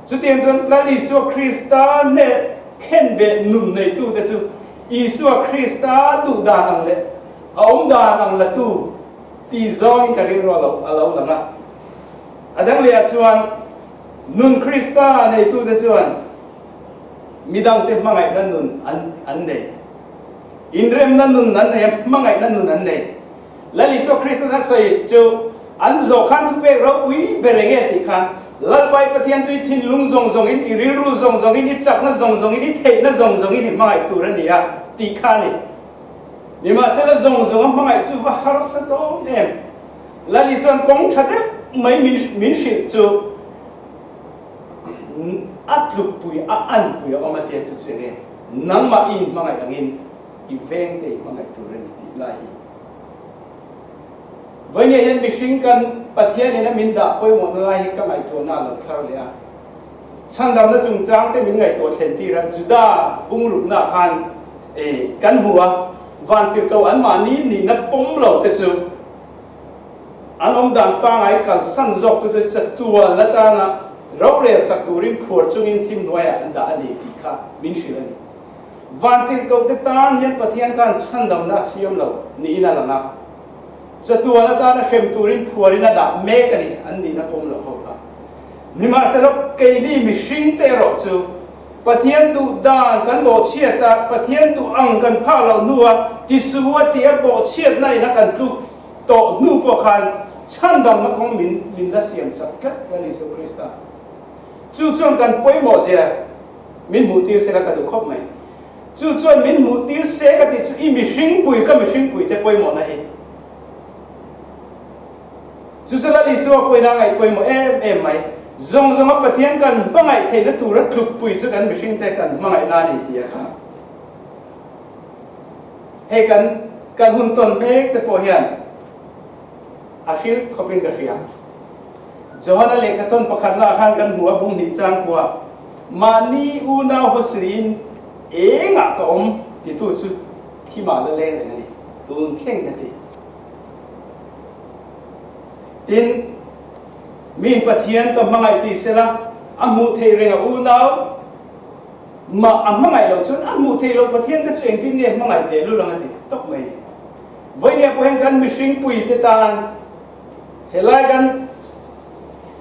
Chutiang chuan Lal Isua Krista hneh khen beh nun neitute chu Isua Krista duh dan ang leh a awm dan ang la tu ti zawngin ka rilru a lo a lo lang a. A dang lehah chuan nun Krista neitute chuan midangte hmangaihna nun an an nei. Inremna nun an nei a, hmangaihna nun an nei. Lal Isua Kristan a sawi chu an zawh khan thupek ropui ber eng nge tih khan, Lalpai Pathian chu i thinlung zawng zawngin, i rilru zawng zawngin, i chakna zawng zawngin, i theihna zawng zawngin i hmangaih tur a ni a tih kha a ni. Nimahsela zawng zawnga hmangaih chu va harsa dawn em? Lal Isua'n kawng tha deuh mai min min hrilh chu a tlukpui, a anpui a awm a tia chu chu eng nge? Nangmah i inhmangaih angin i vengte i hmangaih tur a ni tih lai hi. Vawinia hian mihring kan Pathian in a min dah pawimawhna lai hi ka ngaihtuahna a lo thar leh a. Chhandamna chungchang te min ngaihtuah thlen tir a, Juda bungrukna khan e kan hmu a, vantirhkoh anmahni nihna pawm lo te chu an awm dan pangai kalsan zawk tu te chu chatuan atana rorel sak turin phuar chungin thim hnuaiah an dah a ni tih kha min hrilh a ni. Vantirhkoh te tan hian Pathian khan chhandamna a siam lo niin a lang a, chatuan atana hrem turin phuarin a dah mek a ni, an nihna pawm lo ho kha. Nimahsela keini mihring te erawh chu Pathian duh dan kan bawhchhiat a, Pathian duh ang kan phak loh hnua tisu a tih a bawhchhiatna in a kan tluk tawh hnu pawh khan chhandamna kawng min min la siam sak tlat Lal Isua Krista. Chu chuan kan pawimawh zia min hmuh tir sela ka duh khawp mai. Chu chuan min hmuh tir se ka tih chu i mihringpui ka mihringpui te pawimawhna hi. Chu chu Lal Isua pawhin a ngaih pawimawh em em mai. Zawng zawnga Pathian kan hmangaih theihna tura tlukpui chu kan mihringte kan hmangaihna a ni tih a kha. Hei kan kan hun tawn mek te pawh hian a hrilh khawpin ka hria. Johana lehkhathawn pakhatna ah khan kan hmu a bung hnih chang kua mahni unau hawsuiin engah ka awm titu chu thimah la leng reng a ni. Tun thlengin a ti. Tin, miin Pathian ka hmangaih tih sela, a hmuh theih reng a unau mah a hmangaih loh chuan a hmuh theih loh Pathian te chu engtin nge hmangaih teh lul ang a ti tawp mai ni. Vawinia pawh hian kan mihring pui te tan, helai kan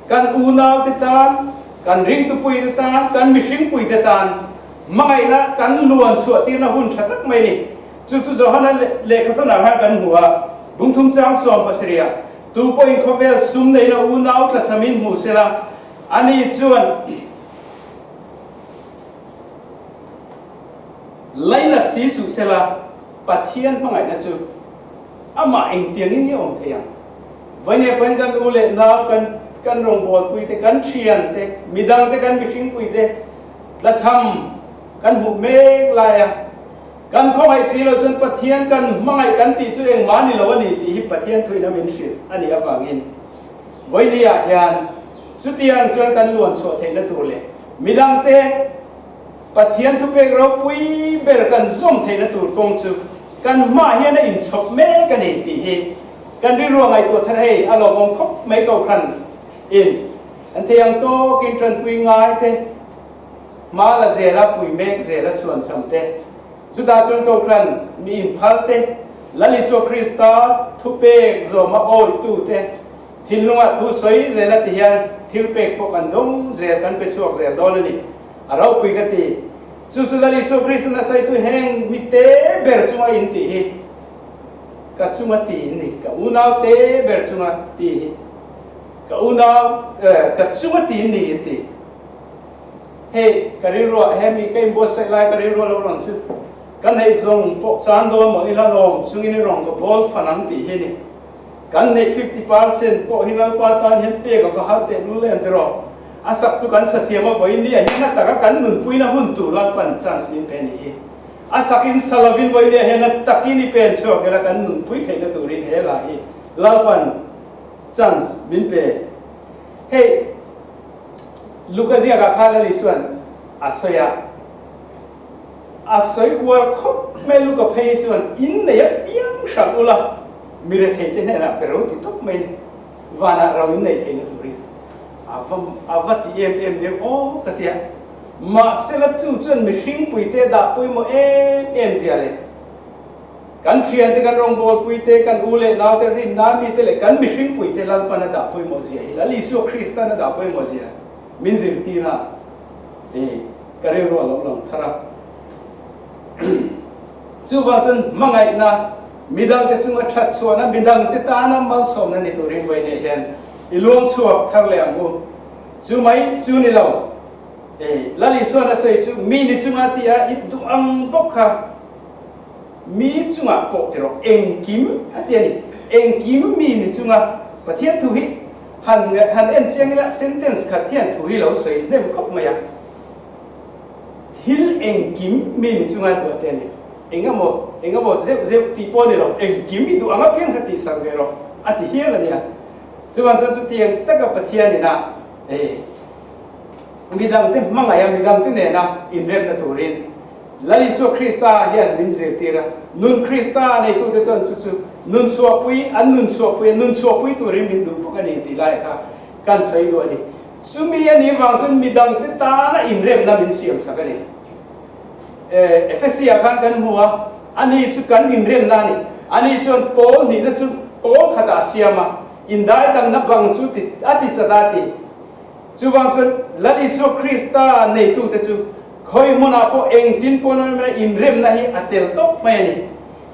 kan unau te tan, kan ringtupui te tan, kan mihring pui te tan hmangaihna kan luan chhuah tirna hun tha tak mai ni. Chu chu Johana lehkhathawnah khan kan hmu a, Bungthum chang 70ah, Tu pawhin khawvel sum neihna unau tlachhamin hmu sela, ani chuan lainat si suh sela, Pathian hmangaihna chu amah engtiangin nge awm thei ang? Vawinia pawhin kan u leh nau, kan kan rawngbawlpui te, kan thian te, midang te, kan mihringpui te tlachham kan hmuh mek laia, Kan khawngaih si lo chuan Pathian kan hmangaih kan tih chu engmah ni lo a ni tih hi Pathian thuin a min hrilh a nih avangin vawinia hian chutiang chuan kan luan chhuah theihna tur leh midangte Pathian thupek ropui ber kan zawm theihna tur kawng chu kan hmaah hian a inchhawp mek a ni tih hi kan rilru a ngaihtuah thar hei a lawmawm khawp mai Kohhran in an thei ang tawkin tanpui ngai te. Hma la zela pui mek zela chhuan cham te. Chutah chuan Kohhran mi inphal te, Lal Isua Krista thupek zawma awitu te thinlungah thu sawi zela ti hian thilpek pawh kan dawng zel, kan pe chhuak zel dawn a ni. A ropui ka ti. Chu chu Lal Isua Krista nasawitu heng mi te ber chunga in tih hi ka chunga ti in ni, ka unau te ber chunga ti hi ka unau, ka chunga ti in ni in ti. Hei, ka rilruah hemi ka inbuatsaih lai ka rilruah lo lang chu ka neih zawng pawh chan dawn maw ila lawm chungin i rawn ka bawl fan ang tih hi ni. Kan neih 50% pawh hi Lalpa tan hian pek a va har teh lul em tiraw? A sak chu kan sa thiam a vawiin ni ah hian a taka kan nunpuina hun tur Lalpan chance min pe nih hi. A sak in sa lovin vawiin ni ah hian a takin i pen chhuak ila kan nunpui theihna turin he hla hi Lalpan chance min pe. Hei. Luka ziakah khan a Lisuan a sawi a, a sawi uar khawp mai Luka phei hi chuan in nei apiang hralh ula, mi rethei te hnenah pe ro ti tawp mai ni, vanah ro in nei theihna turin a va a va ti em em deuh aw ka ti a. Mahsela chu chuan mihringpui te dah pawimawh em em zia leh Kan thiante, kan rawngbawlpuite, kan u leh naute, rinna mite leh kan mihringpuite Lalpan a dah pawimawh zia hi Lal Isua Kristan a dah pawimawh zia min zirtir a, eh, ka rilru a lo lang thar a. Chuvang chuan hmangaihna, midangte chunga that chhuahna, midangte tana malsawmna ni turin vawi nei hian i luang chhuak thar leh ang u. Chu mai chu ni lo, eh, Lal Isuan a sawi chu mi ni chunga tia i duh ang bawk kha, Mi chungah pawh ti rawh, engkim a ti a ni. Engkim mi ni chunga Pathian thu hi han han en chiang ila sentence khat hian thu hi lo sawi hnem khawp mai a. Thil engkim mi ni chunga duh a ti a ni. Engemaw engemaw zeuh zeuh tih pawh a ni lo, engkim i duh ang apiang kha tihsak ve rawh a ti hial a nia. Chuvang chuan chutiang taka Pathian ina eh midangte hmangaih a, midangte nena inremna turin Lal Isua Krista hian min zirtir a, nun Krista neitute chuan chu chu nun chhuahpui, an nun chhuahpui a, nun chhuahpui turin min duh bawk a ni tih lai kha kan sawi duh a ni. Chumi a nih vang chuan midangte tana inremna min siamsak a ni. Efesia khan kan hmu a, ani chu kan inremna a ni. Ani chuan pawl hnihna chu pawl khatah a siam a, indaidangna bang chu a ti chat a ti. Chuvang chuan Lal Isua Krista neitute chu khawi hmunah pawh engtin pawn an awm ila inremna hi a tel tawp mai a ni.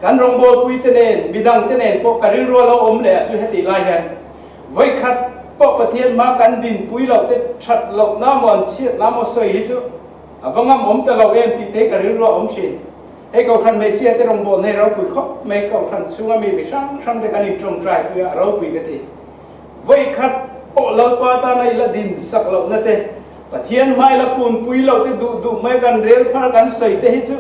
Kan rawngbawlpuite nen, midangte nen pawh ka rilru a lo awm leh a chu hetih lai hian vawikhat pawh Pathian hma kan dinpui loh te that lohna maw an chhiatna maw sawi hi chu a va ngam awm ta lo em tih te hi ka rilru a awm thin. Hei Kohhran hmeichhia te rawngbawlna hi ropui khawp mai, Kohhran chhunga mi mi hrang hrang te kan inṭawngṭai pui a, a ropui ka ti. Vawikhat pawh Lalpa tana i la din sak lohna te, Pathian hmai la kunpui loh te duh duh mai kan rel phar kan sawi te hi chu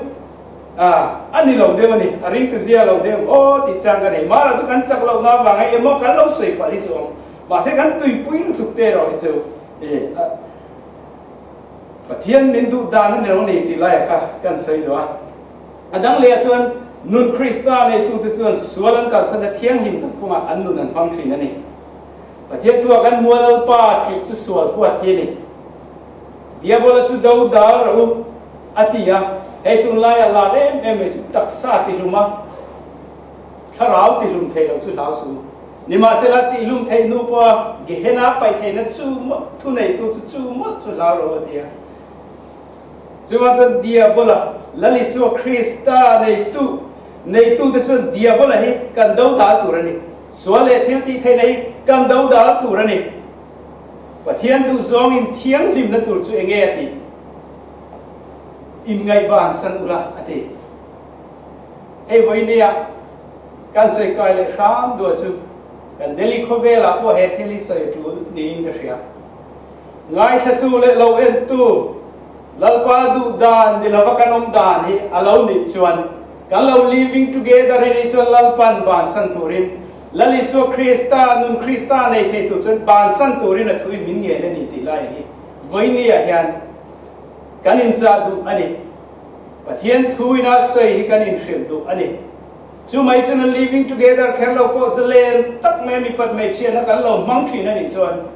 a ni lo deuh a ni, a ringtu zia lo deuh aw tih chang ka nei. Mara chu kan chak lohna avanga emaw kan lo sawi palh hi chu awm, mahse kan tuipui lutuk te erawh hi chu Pathian min duh dan a ni lo a ni tih laiah kha kan sawi duh a. A dang lehah chuan nun Krista neitute chuan sual an kalsan a thianghlim tak kawngah an nun an hmang thin a ni. Pathian thuah kan hmua Lalpa ṭih chu sual huat hi a ni. Diabola chu do dal rawh u a ti a, hei tunlaiah lar em em mai chu taksa tihlum a, thlarau tihlum theih loh chu hlau suh u. Nimahsela tihlum theih hnu pawha Gehenna paih theihna chu thuneitu chu chu mawlh chu hlau rawh u a ti a. Chuvang chuan Diabola, Lal Isua Krista neitu, neitute chuan Diabola hi kan do dal tur a ni. Sual leh thil tih theihna hi kan do dal tur a ni. Pathian duhzawngin thianghlimna tur chu enge a tih? Inngaihban san ula a ti. Hei vawinia kan sawi kai leh hram duah chu kan Delhi khawvelah pawh he thil hi sawi a tul niin ka hria. Ngaithlatu leh lo entu Lalpa duh dan ni lova kan awm dan hi a lo nih chuan kan lo living together hi nih chuan Lalpan bansan turin Lal Isua Krista nun Krista nei thei tur chuan bansan turin a thuin min ngen a ni tih lai hi vawinia hian kan inchah duh a ni. Pathian thuina sawi hi kan inhrilh duh a ni. Chu mai chuan a living together kher lo pawh zalen tak mai mipat hmeichhiatna kan lo hmang thin a nih chuan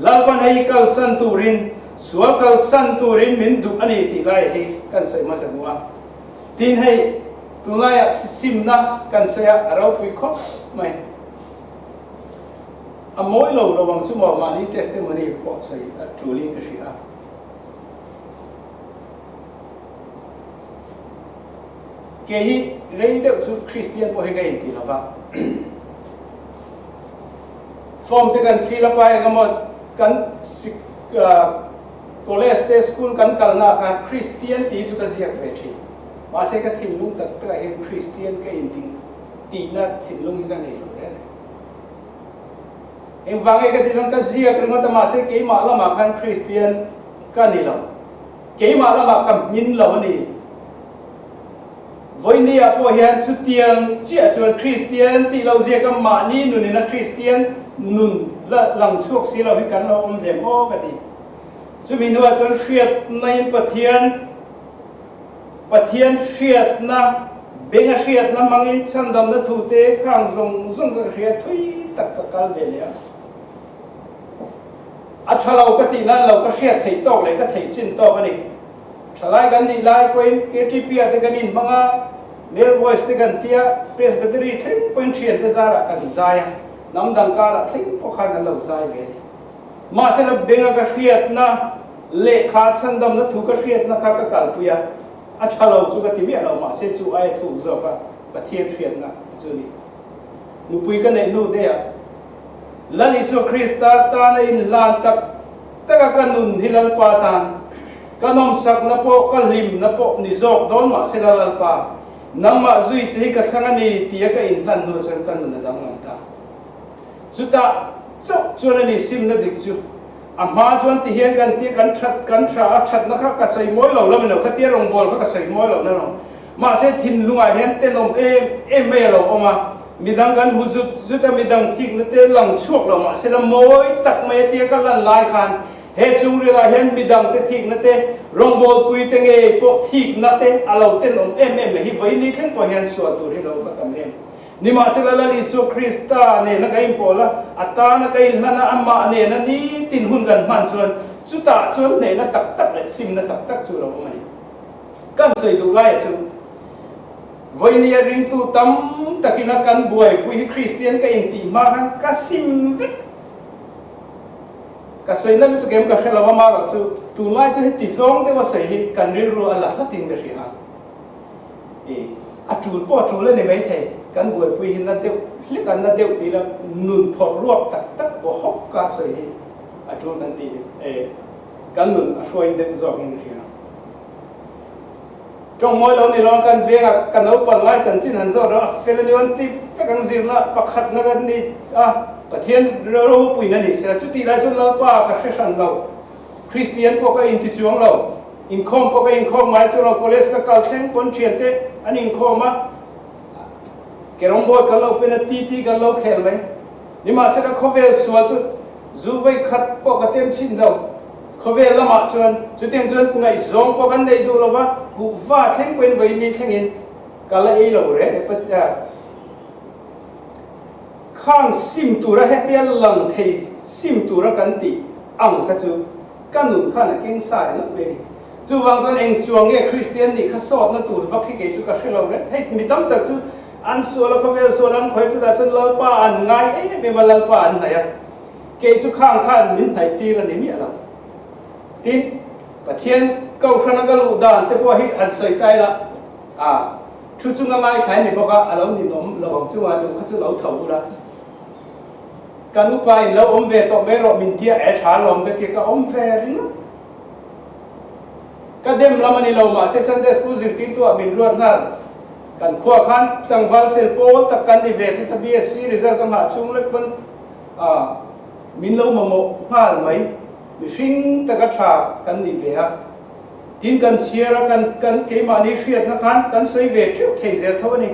Lalpan hei kalsan turin Sual kalsan turin min duh a ni tih lai hi kan sawi hmasa duh a. Tin hei tunlaiah simna kan sawi a, a ropui khawp mai. A mawi lo lo ang chu maw mahni testimony pawh sawi a tulin ka hria a. Kei hi rei deuh chu Kristian pawh hi ka inti lo va. Form te kan fill up a engemaw kan college te school kan kalna ah khan Kristian tih chu ka ziak ve thin. Mahse ka thinlung tak takah hian Kristian ka inti tihna thinlung hi ka nei lo reng reng. Engvang nge ka tih chuan ka ziak ringawt a mahse keimah lamah khan Kristian ka ni lo. Keimah lamah ka hmin lo a ni. Vawinia pawh hian chutiang chiah chuan Kristian tih lo ziaka mahni nunina Kristian nun la lang chhuak si lo hi kan lo awm ve maw ka ti. Chumi hnuah chuan hriatnain Pathian Pathian hriatna benga hriatna hmangin chhandamna thute khang zawng zawng ka hria thui tak ka kal ve leh a. A tha lo ka tih nan lo ka hriat theih tawk leh ka theih chin tawk a ni. Thalai kan nih lai pawhin KTP ah te kan inhmang a, male voice te kan tia, Presbytery thleng pawhin thiante zarah kan zai a, hnam dang karah thleng pawh khan an lo zai ve a ni. Mahsela benga ka hriatna, lehkha chhandamna thu ka hriatna kha ka kalpui a, a tha lo chu ka ti miah lo, mahse chu aia thuk zawk a Pathian hriatna chu a ni. Nupui ka neih hnu deuh Lal Isua Krista tana inhlan tak taka ka nun hi Lalpa tan ka nawmsakna pawh ka hlimna pawh ni zawk dawn mah sela Lalpa, nangmah zui che hi ka thlang a ni tia ka inhlan hnu chuan ka nun a danglam ta. Chutah chauh chuan a ni simna dik chu. A hma chuan ti hian kan tia kan that kan tha a thatna kha ka sawi mawi lo lam ilo khatia rawngbâwl kha ka sawi mawi lo na lo. Mahse thinlungah hian tenawm em em mai a lo awm a, midang kan hmu zut zut a, midang thikna te lang chhuak lo mahse la mawi tak mai a tia ka lan lai khan he chhungrilah hian midang te thikna te, rawngbawlpui te ngei pawh thikna te a lo tenawm em em mai hi vawi thleng pawh hian sual tur hi lo va tam em. Nimahsela Lal Isua Krista nena ka inpawl a, a tana ka inhlan a, amah nena nitin hun kan hman chuan chutah chuan hnehna tak tak leh simna tak tak chu a lo awm a ni. Kan sawi duh laia chu vawinia ringtu tam takina kan buaipui hi Kristian ka intih hma khan ka sim vek. Ka sawi na lutuk em ka hre lo a, marawh chu tunlai chu heti zawng deuha sawi hi kan rilru a la hlatin ka hria a. I a tul pawh a tul a ni maithei, kan buaipui hi na deuh hlek a, na deuh tih la nun phawrh ruak tak tak baw hawk ka sawi hi a tul kan tih e kan nun a hruai deuh zawkin ka hria. Tawng mawi lo ni lo kan vengah ka naupang lai chanchin han zawt rawh a fel a ni an ti vek ang zirna pakhatna kan ni a, Pathian ropuina ni sela chutih lai chuan Lalpa ka hre hran lo, Kristian pawh ka inti chuang lo, inkhawm pawh ka inkhawm ngai chuang lo, college ka kal thleng pawn thiante an inkhawm a, carrom board kan lo pen a, TT kan lo khel mai. Nimahsela khawvel sual chu zu vei khat pawh ka tem chhin lo. Khawvel lamah chuan chutiang chuan ngaihzawng pawh kan nei duh lo va, kuhva thleng pawhin vawi ni thlengin ka la ei lo reng e. Khang sim tura hetia lang thei sim tura kan tih ang kha chu ka nun khan a keng sa ringawt mai a ni. Chuvang chuan eng chuang nge Kristian nih kha sawtna tur vak hi kei chu ka hre lo reng. Hei mi tam tak chu an sual a, khawvel sual an khawi chutah chuan Lalpa an ngai em em a, Lalpa an hnaih a. Kei chu khang khan min hnaih tir a ni miah lo. Tin, Pathian Kohhrana ka luh dan te pawh hi han sawi ta ila, a thu chunga ngaithlai ni bawk a, a lo ninawm lo ang chunga duh kha chu lo tho ula. Kan upa in lo awm ve tawh mai rawh min tia e tha lawm ka tia ka awm ve ringawt. Ka dem lam a ni lo mahse Sunday School zirtirtu ah min ruat nghal. Kan khua khan tlangval fel pawl tak kan ni ve tlat a, BSc result ka nghah chhung lek pawn A, min lo mamawh nghal mai. Mihring taka tha kan nih ve a. Tin kan chhiar a, kan kan keimahni hriatna khan kan sawi ve teuh thei zel tho a ni.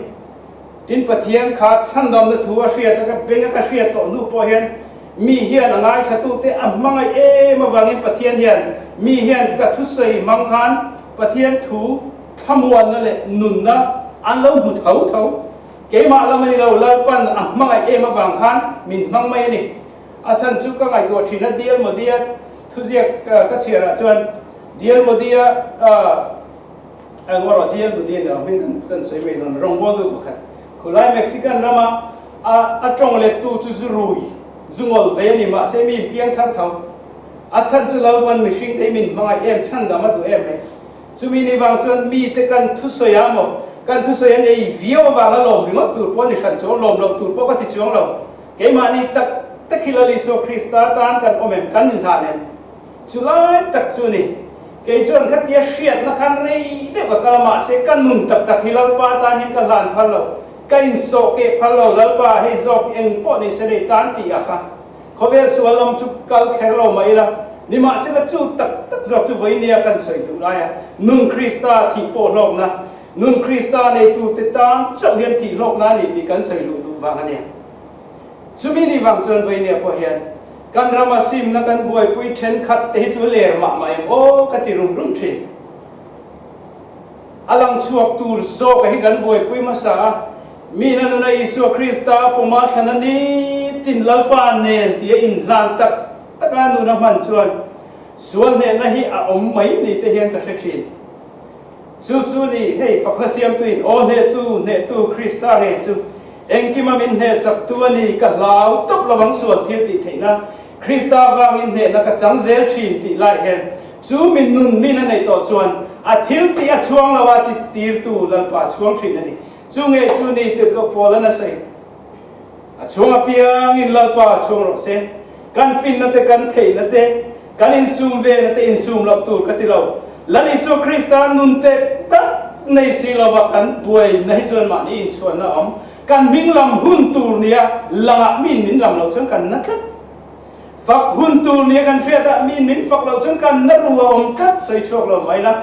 Tin Pathian kha chhandamna thu a hriat a, ka beng a ka hriat tawh hnu pawh hian mi hian a ngaithlatute a hmangaih em avangin Pathian hian mi hian ka thusawi hmang khan Pathian thu thlamuanna leh nunna an lo hmu tho tho. Keimah lam a ni lo, Lalpan a hmangaih em avang khan min hmang mai a ni. A chhan chu ka ngaihtuah thin a, Dial maw dia Thuziak ka chhiarah chuan DL Modi-a eng erawh DL Modi a ni lo hming kan kan sawi mai dawn rawngbawltu pakhat khulai Mexican rama a a tawng lettu chu zu rui zu ngawl ve a ni mahse mi inpiang thar tho a chhan chu Lalpan mihring te hi min hmangaih em chhan dam a duh em mai chumi ni vang chuan mite kan thusawi a maw kan thusawi an ei viau avanga lawm ringawt tur pawh a ni hran chuang lawm loh tur pawh ka ti chuang lo. Keimahni tak tak hi Lal Isua Krista tan kan awm em, kan inhlan em? Chu lai tak chu ni. Kei chuan khatia hriatna khan rei deuh ka kal a, mahse ka nun tak tak hi Lalpa tan hian ka hlan phal lo, ka insawh keh phal lo, Lalpa hei zawk eng pawh ni se nei tan tih a kha. Khawvel sual lam chu kal kher lo mah ila, nimahsela chu tak tak zawk chu vawinia kan sawi duh lai a, nun Krista thih pawh hlawkna, Nun Krista neitute tan chauh hian thih hlawkna a ni tih kan sawi luh duh vang a nia. Chumi ni vang chuan Vainia pawh hian kan rama simna kan buaipui thenkhat te hi chu ler mah mah em aw ka ti rum rum thin. A lang chhuak tur zawka hi kan buaipui hmasa a, mi na nuna Isua Krista pawma thlana nitin Lalpa nen tia inhlan tak taka nuna hman chuan sual hnehna hi a awm mai ni te hian ka hre thin. Chu chu ni, hei fakhla siamtuin, Aw hnehtu, hnehtu Krista ngei chu engkima min hnehsaktu a ni, ka hlau tawp lovang sual thil tih theihna Krista vangin hnehna ka chang zel thin tih lai hian chu min nun min a neih tawh chuan a thil tih a chhuang lo a ti tirtu Lalpa chhuang thin a ni. Chu ngei chu ni tirhkoh Paul an a sawi. A chhuang apiangin Lalpa a chhuang rawh se. Kan finna te, kan theihna te, kan insum vena te insum loh tur ka ti lo. Lal Isua Krista nun te tak nei si lova kan buaina hi chuan mahni inchhuanna a awm. Kan hming lam hun tur nia langah miin min lam loh chuan kan na tlat. Fak hun tur nia kan hriatah miin min fak loh chuan kan na ru a awm tlat sawi chhuak lo mai la.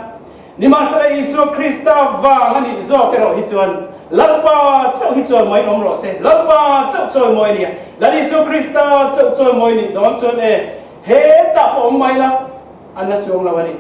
Nimahsela Isua Krista vang a nih zawk erawh hi chuan Lalpa chauh hi chawimawiin awm rawh se. Lalpa chauh chawimawi a ni a, Lal Isua Krista chauh chawimawi nih dawn chuan e, hetah pawh awm mai la, a na chuang lo a ni.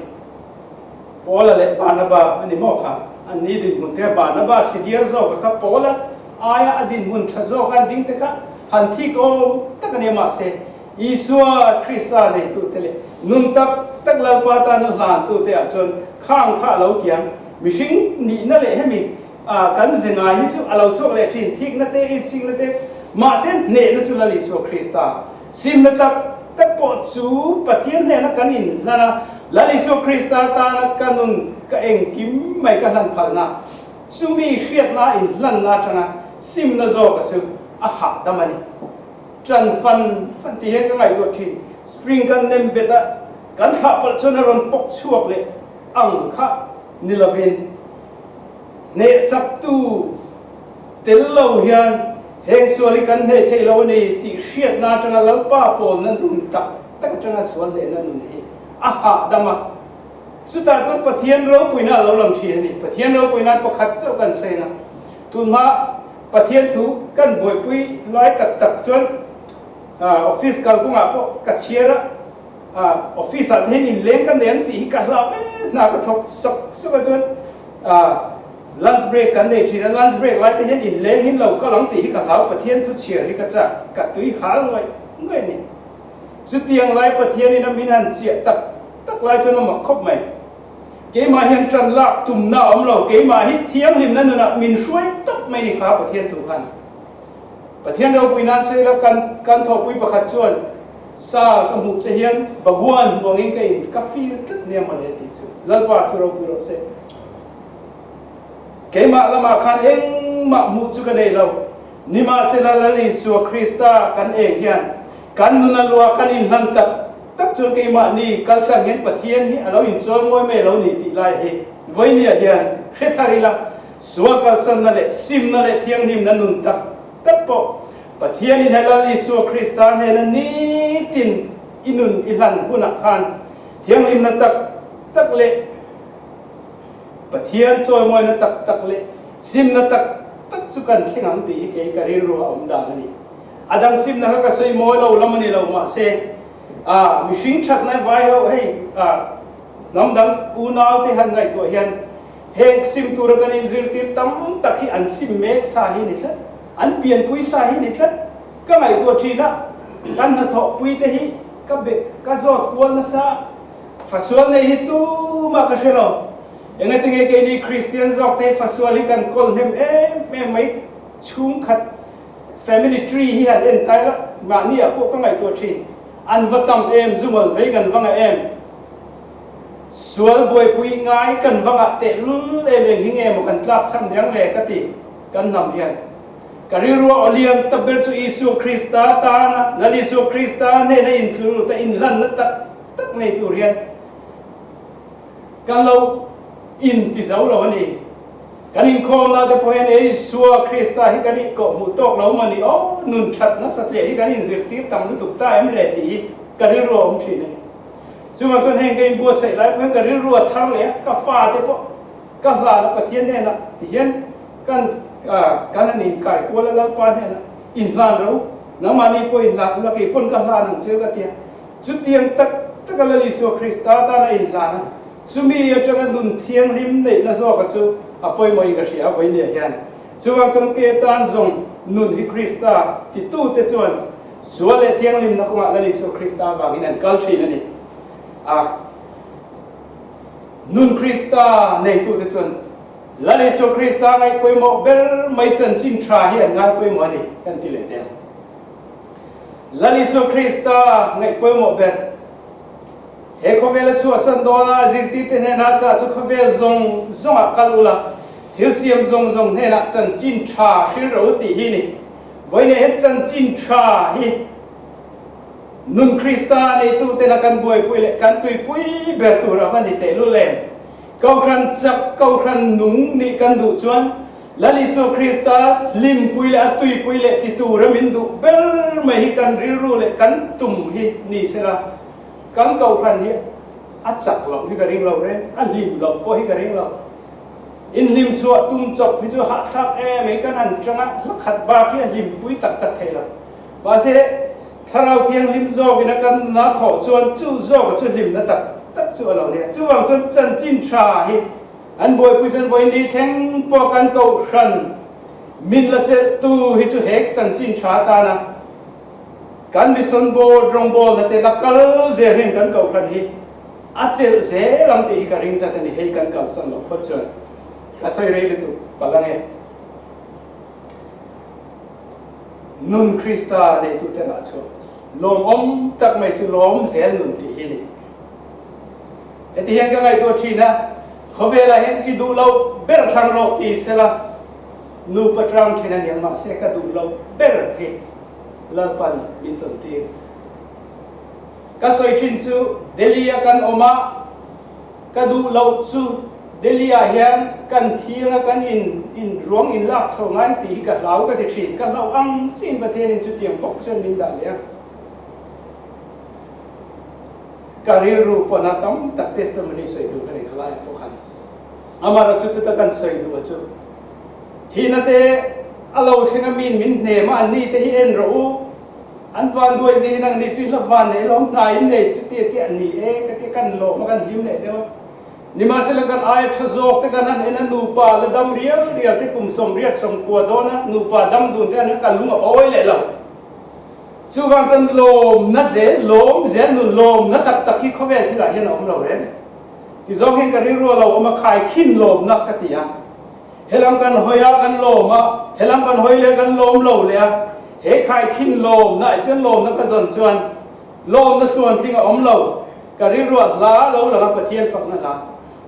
Paula leh Barnaba a ni maw kha? An ni dinhmun te kha Barnaba senior zawka kha Paula aia a dinhmun tha zawka an ding te kha han thik awm tak a nia mahse Isua Krista neitute leh nun tak tak Lalpa tana hlantute ah chuan khang kha a lo kiang. Mihring nihna leh hemi kan ze ngai hi chu a lo chhuak leh thin, thikna te, insikna te, mahse hnehna chu Lal Isua Krista simna tak tak pawh chu Pathian hnena kan inhlan a, Lal Isua Krista tana ka nun ka engkim mai ka hlan phalna, chumi hriatna inhlanna atanga simna zawka chu a hahdam a ni. Ṭan fan fan tih hian ka ngaihtuah ṭhin. Spring kan nem bet a, kan thlah palh chuan a rawn pawk chhuak leh ang kha ni lovin hnehsaktu tel lo hian heng sual hi kan hneh thei lo a ni tih hriatna aṭanga Lalpa pawlna nun tak tak aṭanga sual hnehna nun hi a hahdam a. Chutah chuan Pathian ropuina a lo lang ṭhin a ni. Pathian ropuina pakhat chauh kan sawi na. Tunhma Pathian thu kan buaipui lai tak tak chuan office kal kawngah pawh ka chhiar a, office ah te hian inleng ka nei ang tih hi ka hlau em hna ka thawk sawk sawk a chuan lunch break kan nei thin a, lunch break lai te hian inleng hin lo kal ang tih hi ka hlau Pathian thu chhiar hi ka chak ka tui hal ngawih ngawih a ni. Chutiang lai Pathian in a min han chiah tak tak lai chuan a mak khawp mai. Keimah hian ṭan lak tumna a awm lo, keimah hi thianghlimna nunah min hruai tawp mai ni kha Pathian thu khan. Pathian ropui nan sawi la kan kan thawhpui pakhat chuan Sa ka hmuh che hian Bhagwan hmu angin ka in ka feel tlat nia mawle tih chu Lalpa chu ropui rawh se. Keimah lamah khan engmah hmuh chu ka nei lo. Nimahsela Lal Isua Krista kan eng hian kan nuna lua kan inhlan tak tak chuan keimahni kaltlang hian Pathian hi a lo inchawi mawi mai lo ni tih lai hi vawinia hian hre thar ila, sual kalsanna leh simna leh thianghlimna nun tak tak pawh Pathianin he Lal Isua Krista hnena nitin i nun i hlan hunah khan thianghlimna tak tak leh Pathian chawimawina tak tak leh simna tak tak chu kan thleng ang tih hi kei ka rilru a awm dan a ni. A dang simna kha ka sawi mawi lo lam a ni lo mahse ah mihring that lai vai ho hei ah hnam dang unau te han ngaihtuah hian heng sim tura kan inzirtir tam tak hi an sim mek sa hi ni tlat, an pianpui sa hi ni tlat ka ngaihtuah thin a, kan hnathawhpui te hi. Ka be ka zawt kual nasa. Fasual nei hi tumah ka hre lo. Engatinge keini Kristian zawk te hi fasual hi kan kawl hnem em em mai. Chhungkhat family tree hi han en tai la, mahni ah pawh ka ngaihtuah thin. An va tam em, zungawl vei kan va ngah em. Sual buaipui ngai kan va ngah tehlul em eng hi nge maw kan tlak chhan riang le ka ti kan hnam hian. Ka rilrua aw lian tak ber chu Isua Krista tana Lal Isua Krista hnena inthlur ta inhlanna tak tak nei tur hian kan lo inti zo lo a ni. Kan inkhawmna te pawh hian Isua Krista hi kan inkawh hmuh tawk lo maw ni aw, nun that nasa hle hi kan inzirtir tam lutuk ta em le tih hi ka rilrua awm thin a ni. Chuvang chuan heng ka inbuatsaih lai pawh hian ka rilrua thar leh a, ka fate pawh ka hlan a Pathian hnenah ti hian kan kan han inkai kual a Lalpa hnenah inhlan ro, nangmahni pawh inhlan ula kei pawn ka hlan ang che ka ti a. Chutiang tak tak a Lal Isua Krista tana inhlan a, chumi atanga nun thianghlim neihna zawka chu a pawimawhin ka hria a vawinia hian. Chuvang chuan ke tan zawng nun hi Krista titute chuan sual leh thianghlimna kawngah Lal Isua Krista avangin an kal thin a ni. A nun Krista neitute chuan Lal Isua Krista ngaih pawimawh ber mai chanchin tha hi an ngai pawimawh a ni kan ti leh teh ang. Lal Isua Krista ngaih pawimawh ber. He khawvela chhuahsan dawna zirtirte hnenah chah chu khawvel zawng zawngah kal ula, thil siam zawng zawng hnenah chanchin tha hril ro tih hi ni. Vawiin he chanchin tha hi nun Krista neitutena kan buaipui leh kan tuipui ber tur a va ni tehlul em? Kohhran chak, kohhran nung nih kan duh chuan Lal Isua Krista hlimpui leh a tuipui leh ti tura min duh ber mai hi kan rilru leh kan tum hi ni sela, kan kohhran hi a chak loh hi ka ring lo reng, a hlim loh pawh hi ka ring lo. Inhlim chhuah tum chawp hi chu hahthlak em mai, kan han tang a, hla khat bak hi a hlimpui tak tak thei lo. Mahse, Thlarau Thianghlim zawkin a kan nuna thawh chuan chu zawka chu hlimna tak tak chu a lo nia. Chuvang chuan chanchin tha hi an buaipui chuan vawiin ni thleng pawh kan kohhran min la chelhtu hi chu he chanchin tha atana kan mission board rawngbawlna te la kal zel hian kan kohhran hi a chelh zel ang tih hi ka ring tlat a ni. Hei kan kalsan loh phawt chuan ka sawi rei lutuk palh ange. Nun Krista neitute lah chu lawmawm tak mai chu lawm zel nun tih hi a ni. Heti hian ka ngaihtuah thin a, khawvelah hian i duh loh ber thlang rawh ti sela nupa tang thin a niang mahse ka duh loh ber hi Lalpan min tawn tir. Ka sawi thin chu Delhi a kan awm a, Ka duh loh chu Delhi ah hian kan thing a kan in in ruang in lak chho ngai tih hi ka hlau ka ti thin. Ka hlauh ang chiin Pathianin chutiang bawk chuan min dah leh a. Ka rilru pawn a tam tak testimony sawi tur ka nei kha laiah pawh khan. Amaherawh chu tuta kan sawi duh a chu thihna te a lo thleng a min min hnem a anni te hi en rawh u. An van duai zing in ang ni chu i hla van nei lawm hna in nei chu tia tia an ni e ka tia kan lawm a kan hlim leh deuh a. Nimahsela kan aia tha zawk te kan han en a nupa la dam rial rial te kum 80 90 dawn a nupa dam dun te an kan lung a awi leh lo. Chuvang chuan lawmna zel lawm zel nun lawmna tak tak hi khawvel thil ah hian a awm lo reng e. Ti zawng hian ka rilru a lo awm a khaikhin lawmna ka ti a. Helam kan hawi a kan lawm a, helam kan hawi leh kan lawm lo leh a, he khaikhin lawmna ah chuan lawmna ka zawn chuan lawmna tluantling a awm lo, ka rilruah hla lo lang a Pathian fakna hla.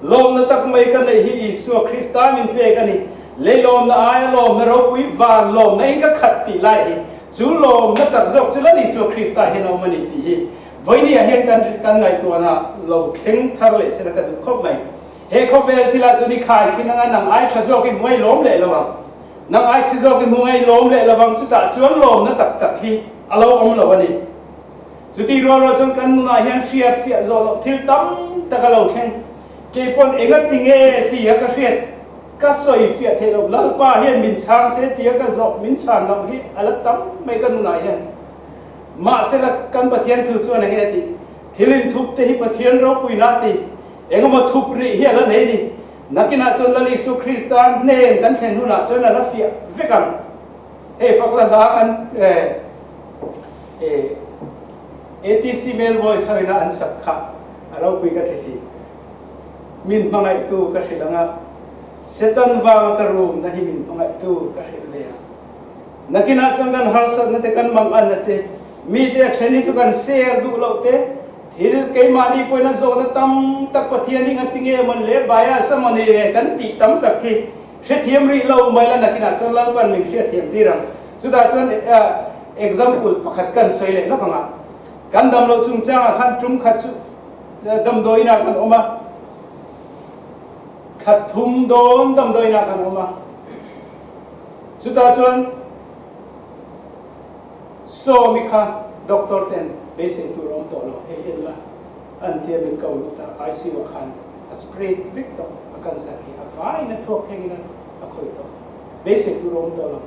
Lawmna tak mai ka neih hi Isua Krista min pek a ni. Lei lawmna aia lawmna ropui van lawmna in ka khat tih lai hi chu lawmna tak zawk chu Lal Isua Krista hian a awm a ni tih hi vawinia hian kan kan ngaihtuahna lo thleng thar leh sela ka duh khawp mai. He khawvel thilah chuan i khai khin anga nang ai tha zawk i hmu ai lawm leh lo ang. Nang ai chhe zawk i hmu ai lawm leh lo ang chutah chuan lawmna tak tak hi a lo awm lo a ni. Chuti rual rual chuan kan nunah hian hriat fiah zawh loh thil tam tak a lo thleng. Kei pawn enga ti nge ti a ka hriat ka sawi fiah theih loh Lalpa hian min chhang se ti a ka zawh min chhan loh hi a la tam mai ka nunah hian. Mahsela kan Pathian thu chuan enge tih thil inthup te hi Pathian ropuina ti Engemaw thup rih hi a la nei ni. Nakinah chuan Lal Isu Krista hnen kan thlen hunah chuan a la fiah vek ang. Hei fak la hla kan eh ATC Male Voice ho ina an sak kha a ropui ka hre thin. Min hmangaihtu ka hrilh ang a, Satan vanga ka room na hi min hmangaihtu ka hrilh ve ang. Nakinah chuan kan harsatna te kan manganna te, mite a then hi chu kan share duh loh te, thil keimahni pawhin a zawhna tam tak Pathian hi ngatinge mawn le bias a mawni le kan tih tam tak hi hrethiam rih lo mai la nakinah chuan Lalpan min hriatthiam tir ang. Chutah chuan example pakhat kan sawi leh lawk ang a, kan damloh chungchangah khan tum khat chu damdawiinah kan awm a, khat thum dawn damdawiinah kan awm a. Chutah chuan Sawmi kha doctor ten beisei tur a awm tawh lo, hei en la, an tia min ko lut a, ICU ah khan a spread vek tawh a cancer hi a vaiin a thuak thlengin a khawih tawh, beisei tur a awm tawh lo,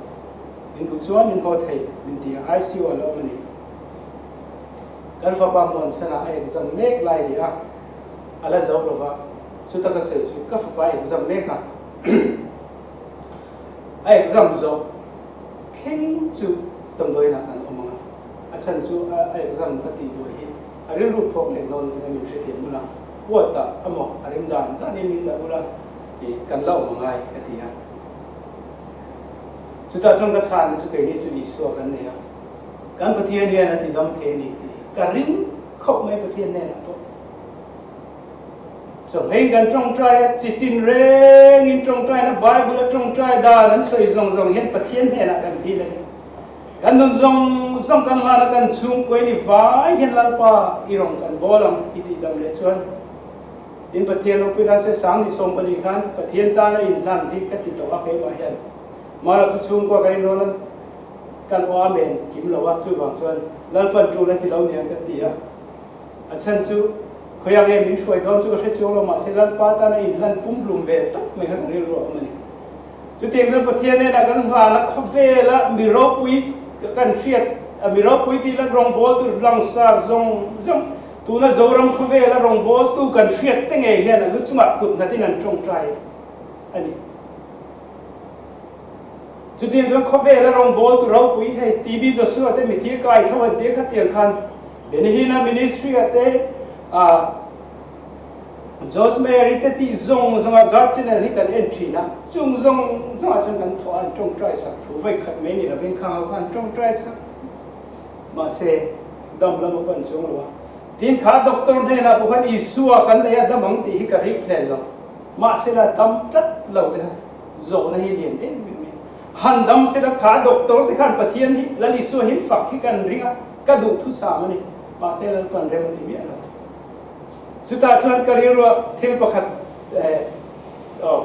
in duh chuan in haw thei min ti a, ICU ah la awm a ni. Kan fapa Muansana a exam mek lai ni a, a la zo lova, chuta ka sawi chu ka fapa exam mek a. A exam zawh thleng chu damdawiinah kan awm ang a, a chhan chu a exam ka tih buai hi a rilru phawk leh dawn tih a min hrethiam ula, huat ah amaw a rim dan danin min dah ula i kan la awm angai ka ti a. Chutah chuan ka chhanna chu keini chu Isua kan nei a, kan Pathian hian a ti dam thei a ni tih hi ka ring khawp mai Pathian hnenah pawh. Chawhmei kan tawngtai a, chi tin rengin tawngtaina Bible a tawngtai dan an sawi zawng zawng hian Pathian hnenah kan dil a ni. Kan nun zawng zawng kan hlan a, kan chhungkuai ni vai hian Lalpa i rawn kan bawl ang i tih dam leh chuan tin Pathian ropui nan se sang ni 14 khan Pathian tana inhlan hi ka ti tawh a keimah hian Mara chu chhungkua kan inrawn a kan aw amen kim lo a chuvang chuan Lalpan tul a ti lo niang kan ti a. A chhan chu khawiah nge min hruai dawn chu ka hre chuang lo, mahse Lalpa tana inhlan pumhlum ve tawp mai kha ka rilru a awm a ni. Chutiang chuan Pathian hnenah kan hlan a, khawvela mi ropui kan hriat, mi ropui tih lan rawngbawl tur langsar zawng zawng, tuna Zoram khawvela rawngbawltu kan hriat te ngei hian a lu chungah kut nghatin an tawngtai a ni. Chutiang chuan khawvela rawngbawltu ropui hei TB Joshua te mithi kai tho an tia khatiang khan Benihina ministry ah te ah Jos Mary te tih zawng zawng a God channel hi kan en thin a, chung zawng zawng ah chuan kan thawh a an tawngtai sak thu vawi khat mai ni lovin khang ho kha an tawngtai sak mahse dam lam a pan chuang lo a, tin kha doctor hnenah pawh khan Isua kan nei a dam ang tih hi ka ring hlel lo mahse la dam tlat lo te kha zawhna hi lian em em e. Han dam sela kha doctor te khan Pathian hi Lal Isua hi fak hi kan ring a, ka duh thusam a ni. Mahse Lalpan rem a ti miah lo. Chutah chuan ka rilruah thil pakhat eh aw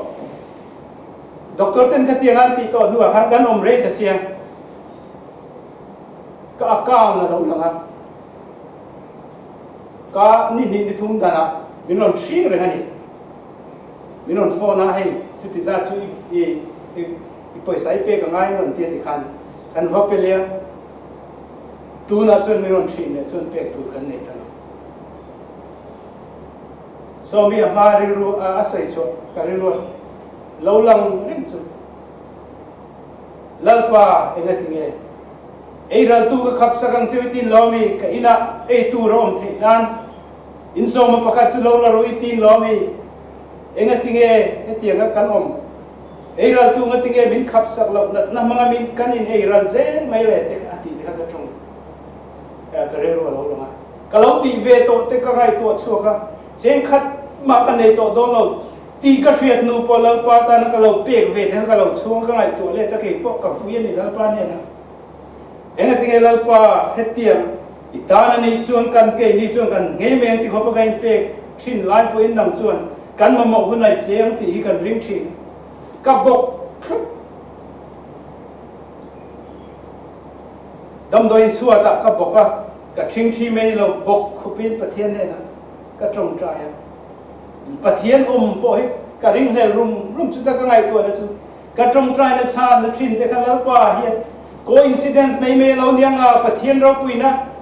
doctor ten ka tiang an tih tawh hnuah khan kan awm rei ta sia ka account a lo lang a, ka ni hnih ni thum danah min rawn hring reng a ni. Min rawn phone a, hei chuti zat chu i i pawisa i pek a ngai rawn ti a tikhan kan va pe leh a, tunah chuan min rawn ṭhin leh chuan pek tur kan nei ta lo. Sawmi a hma rilru a sawi chhuah ka rilru a lo lang reng chu Lalpa engati nge ei raltu ka khap sak ang che i tin lawmi ka inah ei tur a awm theih nan Insawma pakhat chu lo la rawh i tin lawm i, Engatinge hetianga kan awm? Eiraltu ngatinge min khap sak loh natna hmanga min kan in eiral zel mai le te a tih te kha ka tawng ka rilru a lo lang a. Ka lo tih ve tawh te ka ngaihtuah chhuak a, cheng khat mah ka nei tawh dawn lo tih ka hriat hnu pawh Lalpa tana ka lo pek ve te kha ka lo chhuang ka ngaihtuah let a, kei pawh ka vui a ni Lalpa hnenah. Engatinge Lalpa hetiang i tan a nih chuan kan keini chuan kan nghei mai ang ti khawp a ka inpek thin lai pawhin nang chuan kan mamawh hun ai che ang tih hi kan ring thin. Ka bawk thlup. Damdawiin chhuatah ka bawk a, ka thingthi mai lo bawk khupin Pathian hnenah ka tawngtai a. Pathian awm pawh hi ka ringhlel rum rum chuta ka ngaihtuahna chu Ka tawngtaina chhanna thin te kha Lalpa hian coincidence mai mai a lo nia nga, Pathian ropuina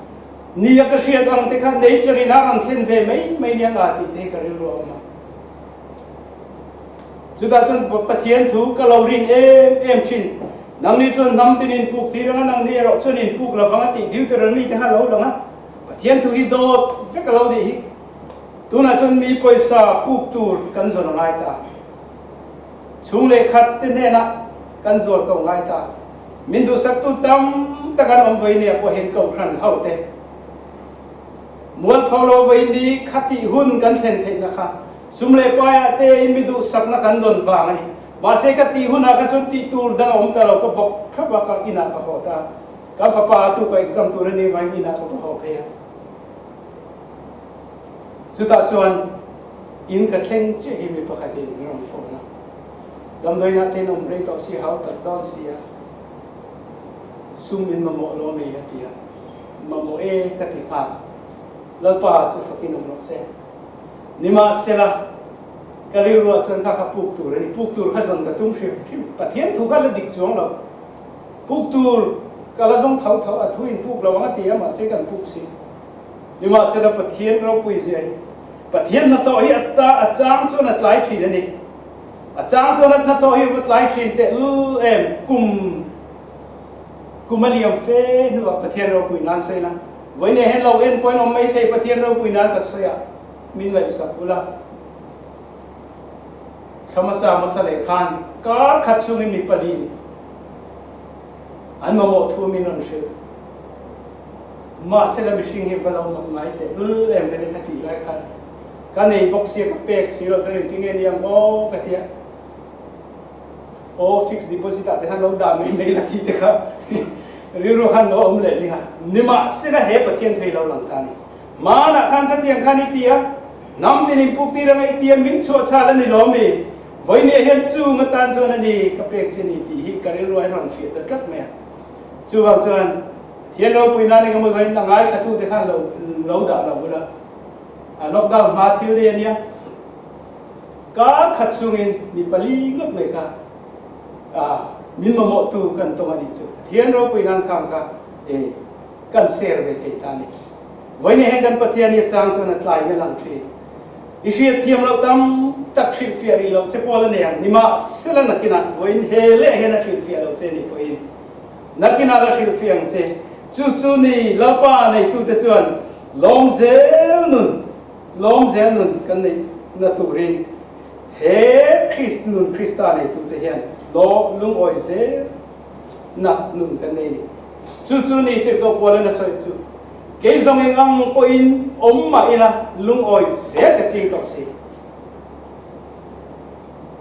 ni a ka hriat ang te kha nature in a rawn thlen ve mai mai nia nga tih te hi ka rilru a awm a. Chutah chuan Pathian thu ka lo rin em em thin. Nangni chuan hnam tin in puk tir anga nangni erawh chuan in puk lovang a tih Deuteronomy te kha a lo lang a. Pathian thu hi dawt vek a lo nih hi. Tunah chuan mi pawisa puk tur kan zawn a ngai ta. Chhung leh khat te hnenah kan zual ko ngai ta. Min duhsaktu tam tak an awm vawi nia pawhin kohhran ho te mualpho lo vawi ni khatih hun kan thlen theihna kha sum leh paiah te in mi duhsakna kan dawn vang a ni. Mahse ka tih hunah kha chuan tih tur dang a awm ta lo, ka bawk thlap a, ka inah ka haw ta. Ka fapa a tu ka exam tur a nih vangin inah ka va haw phei a. Chutah chuan in ka thleng chiah hi mi pakhatin min rawn phone a, Damdawiinah te in awm rei tawh si, hau tak dawn si a, sum in mamawh lo ami a ti a, Mamawh e ka ti nghal. Lalpa chu fakin awm rawh se. Nimahsela, ka rilruah chuan kha kha puk tur a ni, puk tur kha zawn ka tum hrim hrim. Pathian thu kha la dik chuang lo. Puk tur ka la zawng tho tho, a thu in puk lo ang a ti a, mahse kan puk si. Nimahsela Pathian ropui zia hi, Pathian hnathawh hi a ta a chang chuan a tlai thin a ni. A chang chuan a hnathawh hi a va tlai thin teh lul em, kum kum a liam fe hnuah Pathian ropui nan sawi na. Vawiin hian lo en pawhin awm mai thei Pathian ropui nan ka sawi a, min ngaihsak ula. Thla hmasa hmasa leh khan kar khat chhungin mi paliin an mamawh thu min rawn hrilh. Mahse la mihring hi va lo mak ngai teh lul em ka ti kha tih lai khan ka nei bawk sia ka pek si loh chuan engtinge ni ang aw ka ti a, aw fixed deposit ah te khan lo dah mai mai la tih te kha rilru khan lo awm leh ling a, nimahsela he Pathian thei lo lang ta a ni. Hmanah khan chatiang khan i ti a, hnam tin in puk tir anga i ti a, min chhuah chhal a ni lo mi? Vawinia hian chung atan chuan a ni ka pek che ni tih hi ka rilru a rawn fiah ta tlat mai a. Chuvang chuan Pathian ropui nan engemaw zawhin a ngaithla te khan lo lo dah lo bula a lockdown hma thil daih a nia. Kar khat chhungin mi pali ngawt mai kha a min mamawhtu kan tawng a nih chu. Pathian ropui nan khang kha e kan share ve thei ta a ni. Vawiin hian kan Pathian hi a chang chuan a tlaiin a lang thin. I hriat thiam loh tam tak hrilhfiah rih loh che pawl a nei ang. Nimahsela nakinah vawiin he leh hian a hrilhfiah loh che ni pawhin nakinah la hrilhfiah ang che. Chu chu ni Lalpa neitute chuan lawm zel nun, lawm zel nun kan neih na turin he Krist nun Krista neitute hian lawm lungawi zel na nun kan nei ni. Chu chu ni tirhkoh Paula'n a sawi chu, Kei zawng eng ang pawhin awm mah ila lungawi zel ka ching tawh si.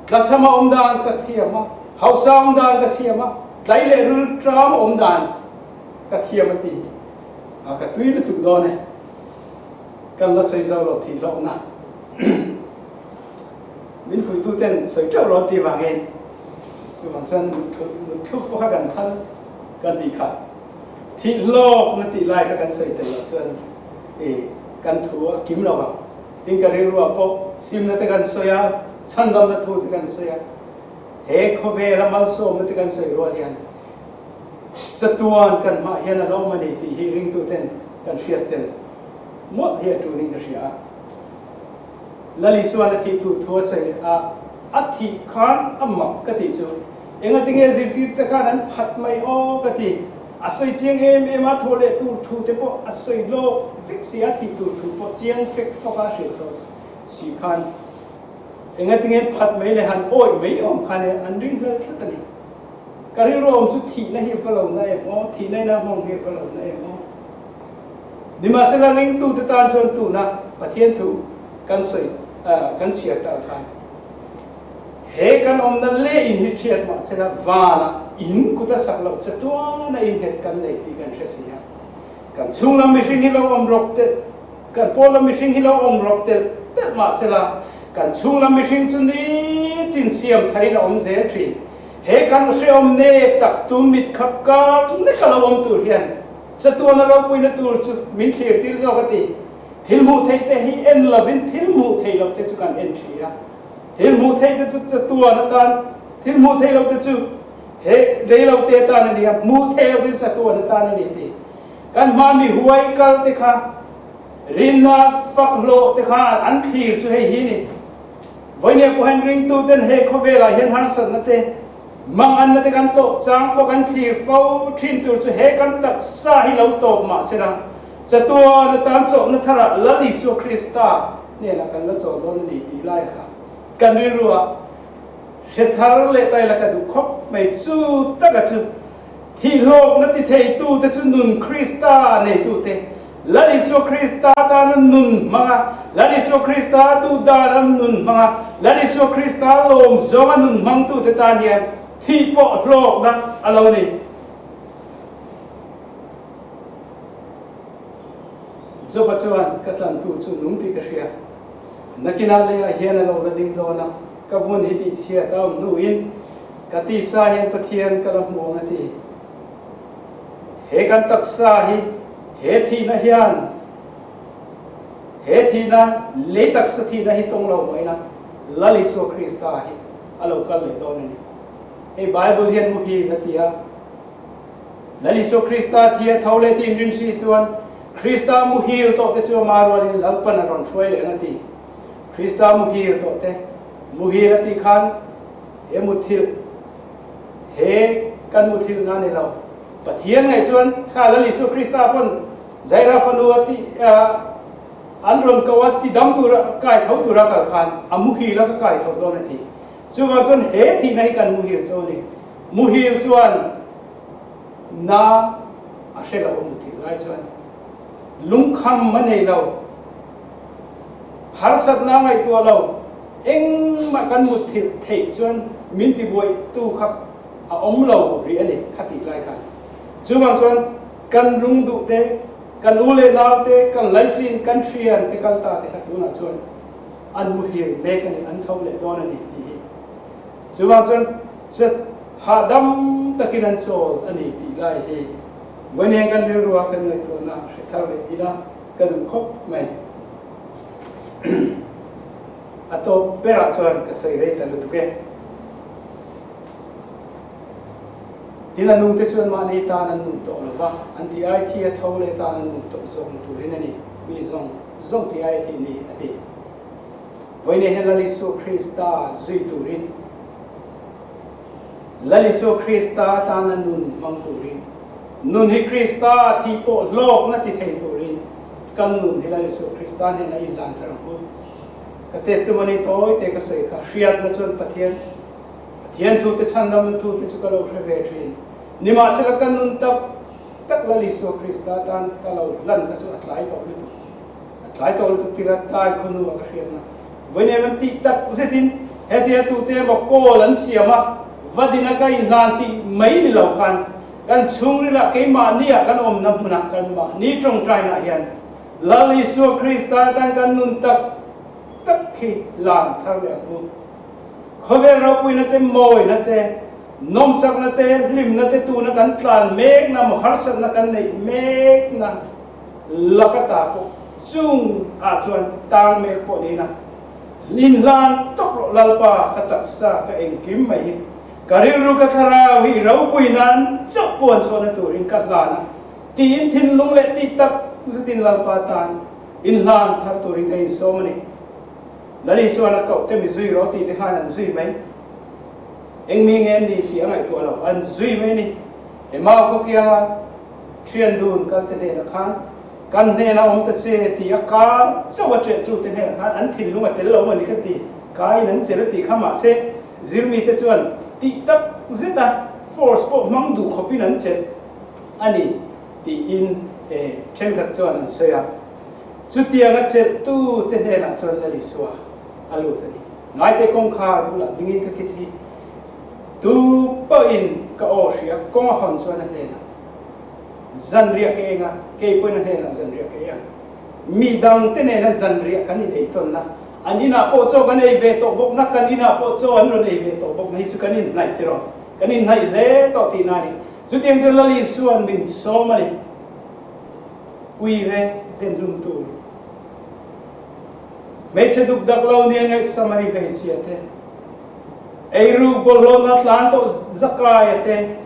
Tlachhama awm dan ka thiam a, hausa awm dan ka thiam a, tlai leh rul ṭam awm dan ka thiam a ti. A ka tui lutuk dawn e. Kan la sawi zo lo thih hlawkna. Min fuitu ten sawi teuh rawn ti vangin chuvang chuan mutthluk pawh kha kan phal kan tih kha thih hlawk na tih lai kha kan sawi tel loh chuan i kan thu a kim lo ang. Tin ka rilruah pawh simna te kan sawi a, chhandamna thu te kan sawi a, he khawvela malsawmna te kan sawi rual hian chatuan kan hmah hian a lo awm a ni tih hi ringtu ten kan hriat tel mawlh hi a tulin ka hria a. Lali chuan a thih tur thu a sawi a, a thih khan a mak ka tih chu engatinge zirtir te khan an phat mai aw ka ti. A sawi chiang em em a, thaw leh tur thu te pawh a sawi lawk vek si a, thih tur thu pawh chiang fek fawk a hriat chauh si khan engatinge an phat mai leh han awih mai awm khan e an ring hlel tlat a ni. Ka rilru awm chu thihna hi va lo na em aw, thihna ina hmawng hi va lo na em aw. Nimahsela ringtute tan chuan tuna Pathian thu kan sawi kan chhiar tak khan he kan awmna leh in hi thiat mahsela vanah in kut a sak loh che tuan a innghet kan nei tih kan hre si a. Kan chhung lam mihring hi lo awm rawk telh, kan pawl lam mihring hi lo awm rawk telh telh mahsela kan chhung lam mihring chu nitin siam tharin a awm zel thin. He kan hrehawm nek tak tu mit khap kar lek a lo awm tur hian Chatuana ropuina tur chu min thlir tir zawk a ti. Thil hmuh theih te hi en lovin thil hmuh theih loh te chu kan en thi a. Thil hmuh theih te chu chatuan atan, thil hmuh theih loh te chu he rei lo te atan a ni a, hmuh theih loh te chu chatuan atan a ni ti. Kan hma mi huai kal te kha, rinna fak hlawh te kha an thlir chu hei hi ni. Vawinia pawh hian ringtuten he khawvelah hian harsatna te, Manganna te kan tawh chang pawh kan thlir fo thin tur chu he kan taksa hi lo tawp mah se la, Chatuan atan chawhna tharah Lal Isua Krista hnenah kan la chawl dawn a ni tih lai kha kan rilruah hre thar leh tai la ka duh khawp mai. Chu taka chu thihlawkna ti theitu te chu nun Krista neitute, Lal Isua Krista tana nun hmanga, Lal Isua Krista duhdana nun hmanga, Lal Isua Krista lawm zawnga nun hmangtute tan hian thih pawh hlawkna a lo ni. Joba chuan, Ka tlantu chu nung tih ka hria. Nakinah leiah hian a lo la ding dawn a, ka vun hi tihchhiat a awm hnuin ka tisa hian Pathian ka la hmu ang a ti. He kan taksa hi he thihna hian he thihna, lei taksa thihna hi tawng lo maina Lal Isua Krista hi a lo kal leh dawn a ni. Hei Bible hian muhil a ti a. Lal Isua Krista thi a tho leh tih inrin hri chuan Krista muhil tawh te chu ama rualin Lalpan a rawn hruai leh ang a ti. Krista muhil tawh te, muhil a tih khan he muthilh, he kan muthilh na ni lo. Pathian ngaih chuan kha Lal Isua Krista pawn Zaira fanu a tih an rawn ko a ti dam tura kai tho tura kal khan a muhil a ka kai tho dawn a ti. Chuvang chuan he thihna hi kan muhil chu a ni. Muhil chuan na a hre lo a muthilh lai chuan lungkham a nei lo, harsatna a ngaihtuah lo, engmah kan mutthilh theih chuan min tibuaihtu kha a awm lo rih a ni kha tih lai khan. Chuvang chuan kan lungduh te, kan u leh nau te, kan laichin, kan thian te kal ta te kha tunah chuan an muhil mek a ni, an tho leh dawn a ni tih hi. Chuvang chuan chet hahdam takin an chawl a ni tih lai hi vawiin kan rilrua kan ngaihtuahna hre thar leh ila ka duh khawp mai. A tawp berah chuan ka sawi rei ta lutuk e. Tin a nungte chuan mahni tan an nun tawh lo va, an tih ai thi a tho leh tan an nun tawh zawk na turin a ni, mi zawng zawng tih ai a tih ni a ti. Vawiin hian Lal Isua Krista zui turin, Lal Isua Krista tana nun hmang turin, nun hi Krista thih pawh hlawkna ti thei turin kan nun hi Lal Isua Krista hnenah inhlan thar ang u. Ka testimony tawi te ka sawi kha hriatna chuan Pathian Pathian thute chhandamna thute chu ka lo hre ve thin. Nimahsela ka nun tak tak Lal Isua Krista tan ka lo hlan kha chu a tlai tawh lutuk. A tlai tawh lutuk tir a tlai khawhnu a ka hriatna. Vawiin an tih tak zetin hetia tute emaw call an siam a, va dina ka inhlan tih mai ni lo khan kan chhungrilah keimahnia kan awmna hmunah kan mahni tawngtainah hian Lal Isua Krista tan kan nun tak tak hi lan thar leh ang u. Khawvel ropuina te, mawina te, nawmsakna te, hlimna te tuna kan tlan mekna maw harsatna kan neih mekna Laka ta pawh chung ah chuan tang mek pawh niin a inhlan tawk rawh Lalpa ka taksa ka engkim mai hi ka rilru ka thlarau hi i ropui nan chauh puan chhuahna turin ka hlan a tiin thinlung leh tih tak zetin Lalpa tan inhlan thar turin ka insawm a ni. Lal Isuan a koh te mi zui rawh tih te khan an zui mai. Eng mi nge an ni tih a ngaihtuah lo an zui mai a ni. Emau khawkianga Thian dun kal te hnenah khan kan hnenah awm ta che ti a kar chauh a ṭeh chu te hnenah khan an thinlung a tel lo a ni kha ti kaiin an chelh a tih kha mahse zirmi te chuan tih tak zet a force pawh hmang duh khawpin an chelh a ni tiin thenkhat chuan an sawi a. Chutiang a chelh tu te hnenah chuan Lal Isua a lut a ni. Ngaite kawngkhar bulah dingin ka kit hi tu pawhin ka aw hria kawng a hawn chuan a hnenah Zanriah ka eng a, kei pawhin a hnenah zanriah ka ei ang. Mi dangte nena zanriah kan in ei tawnna, an inah pawh chaw kan ei ve tawh bawk na, kan inah pawh chaw an rawn ei ve tawh bawk na hi chu kan inhnaih tiraw, kan inhnaih hle tawh tihna a ni. Chutiang chu Lal Isua'n min sawm a ni. Uire den hlum tur. Hmeichhe duk dak lo nia ngaih Samari hmeichhia te, eiruk bawlhhlawhna tlan tawh Zakaia te,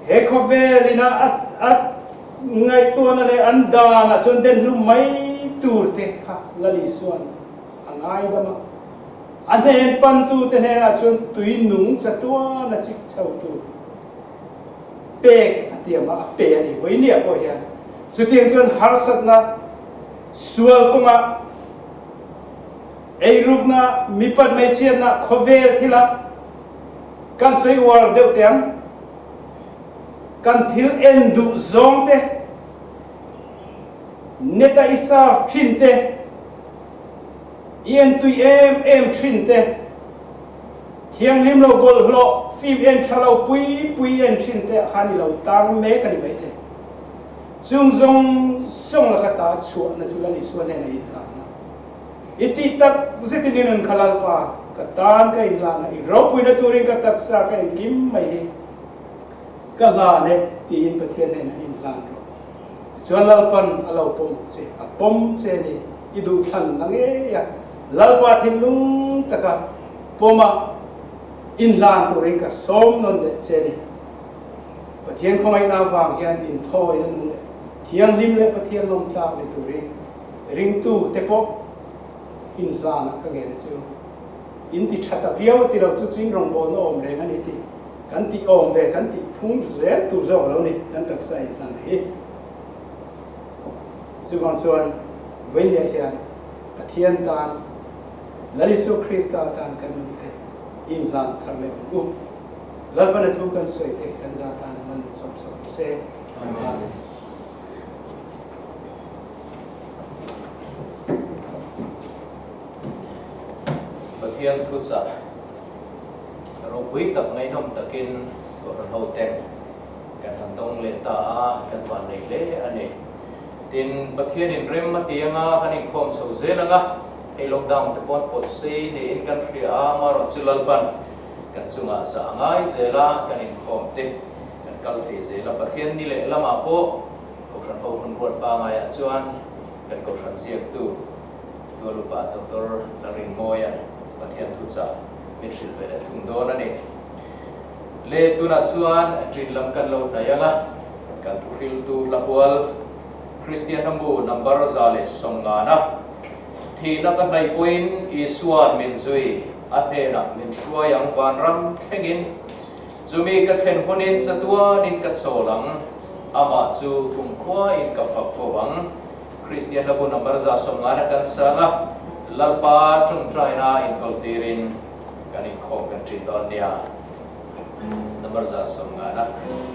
He khawvel ina a ngaihtuahna leh an danah chuan den hlum mai tur te kha Lal Isua'n a ngaidam a. A hnen pantute hnenah chuan tui nung chatuan a chik chho tur pek a tiam a, a pe a ni. Vawinia pawh hian Chutiang chuan harsatna sual kawngah eirukna, mipat hmeichhiatna, khawvel thila kan sawi uar deuh teh ang. Kan thil en duh zawng te, net a i surf thin te, i en tui em em thin te, thianghlim lo bawlhhlawh film en tha lo pui pui en thin te ah khan i lo tang mek a ni maithei. Chung zawng zawng laka ta chhuahna chu Lal Isua hnenah i inhlan a. I tih tak zetin i nun kha Lalpa, ka tan ka inhlan a, i ropuina turin ka taksa ka enkim mai hi ka hlan e tiin Pathian hnenah i inhlan rawh. Tichuan Lalpan a lo pawm che, a pawm che ni, i duhthlan na ngei a, Lalpa thinlung taka pawma inhlan turin ka sawm nawn leh che ni. Pathian khawngaihna avang hian inthawina nung leh thianghlim leh Pathian lawmtlak ni turin ringtu te pawh inhlanah ka ngen a chu. In ti tha ta viau a ti lo chu chu in rawngbawlna awm reng a ni tih kan tih awm ve kan tih phung zel tur zawk lo ni kan taksa inhlan hi. Chuvang chuan vawinia hian Pathian tan Lal Isua Krista tan kan nunte inhlan thar leh ang u. Lalpana thu kan sawi te kan za tan man sawm sawm se. Amen. Pathian thu chah ropui tak ngaihnawm takin Kohhran ho ten kan han dawng leh ta a, kan van nei hle a ni. Tin, Pathianin rem a ti anga kan inkhawm chho zel anga, hei lockdown te pawn pawt sei niin kan hria a, amaherawh chu Lalpan Kan chungah zah a ngai zel a, kan inkhawm te kan kal thei zel a. Pathian ni leh lamah pawh Kohhran ho hun ruat pangaiah chuan kan Kohhran ziaktu Tualupa Doctor Lalrinmawia'n Pathian thuchah min hrilh ve leh thung dawn a ni. Le tunah chuan ṭin lam kan lo hnaih ang a, kan thuhriltu Hlahual Kristian Hnambu number 150 thihna ka hnaih pawhin Isua'n min zui. A hnenah min hruai ang vanram thlengin, chumi ka thlen hunin chatuanin ka chawl ang, amah chu kumkhuain ka fak fo ang. Kristian Labu number 150 kan sang a, Lalpa tawngtaina inkawltirin kan inkhawm kan ṭin dawn nia. Number 150.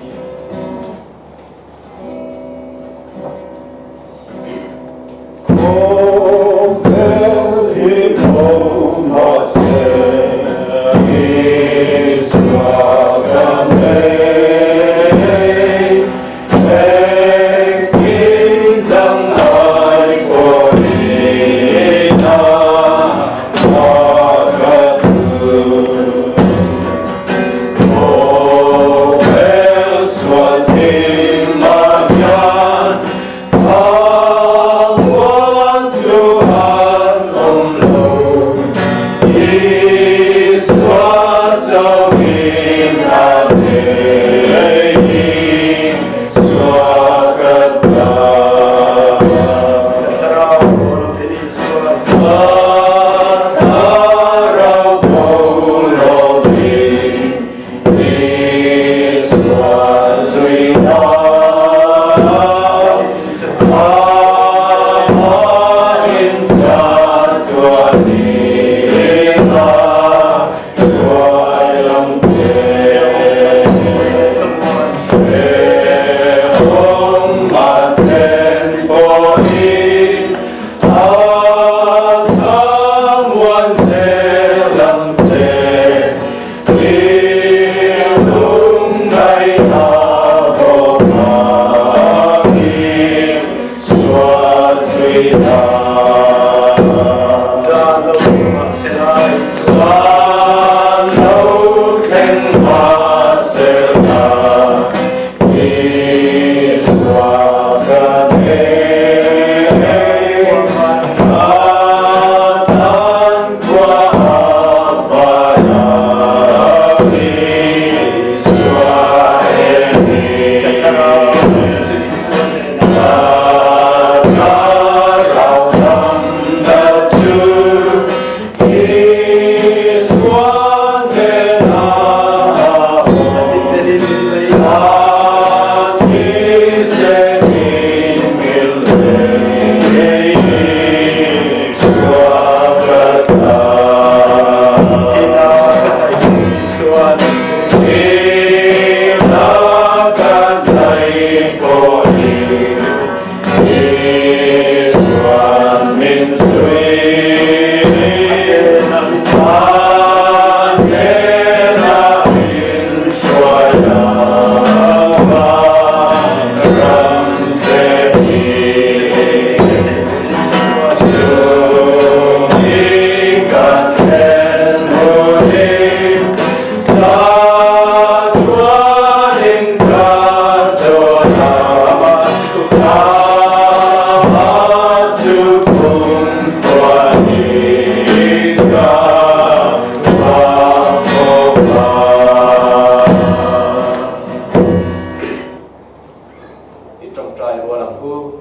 I tawngtai rual ang u,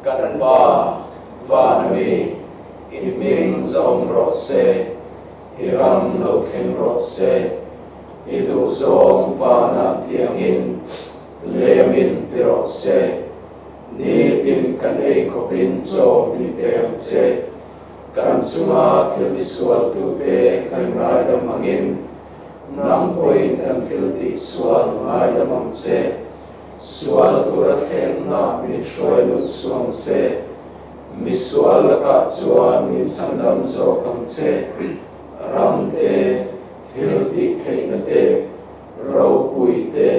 Kan Pa, van ami, i hming zawm rawh se, i ram lo thleng rawh se, i duhzawng vanah tiangin leiamin ti rawh se, nitin kan ei khawpin chaw min pe ang che. Kan chunga thil tisualtute kan ngaidam angin, nang pawhin kan thil tihsual ngaidam ang che. Sual tura thlengna min hruai lut suh ang che. Misual lakah chuan min chhandam zawk ang che. Ram te, thil tih theihna te, ropui te.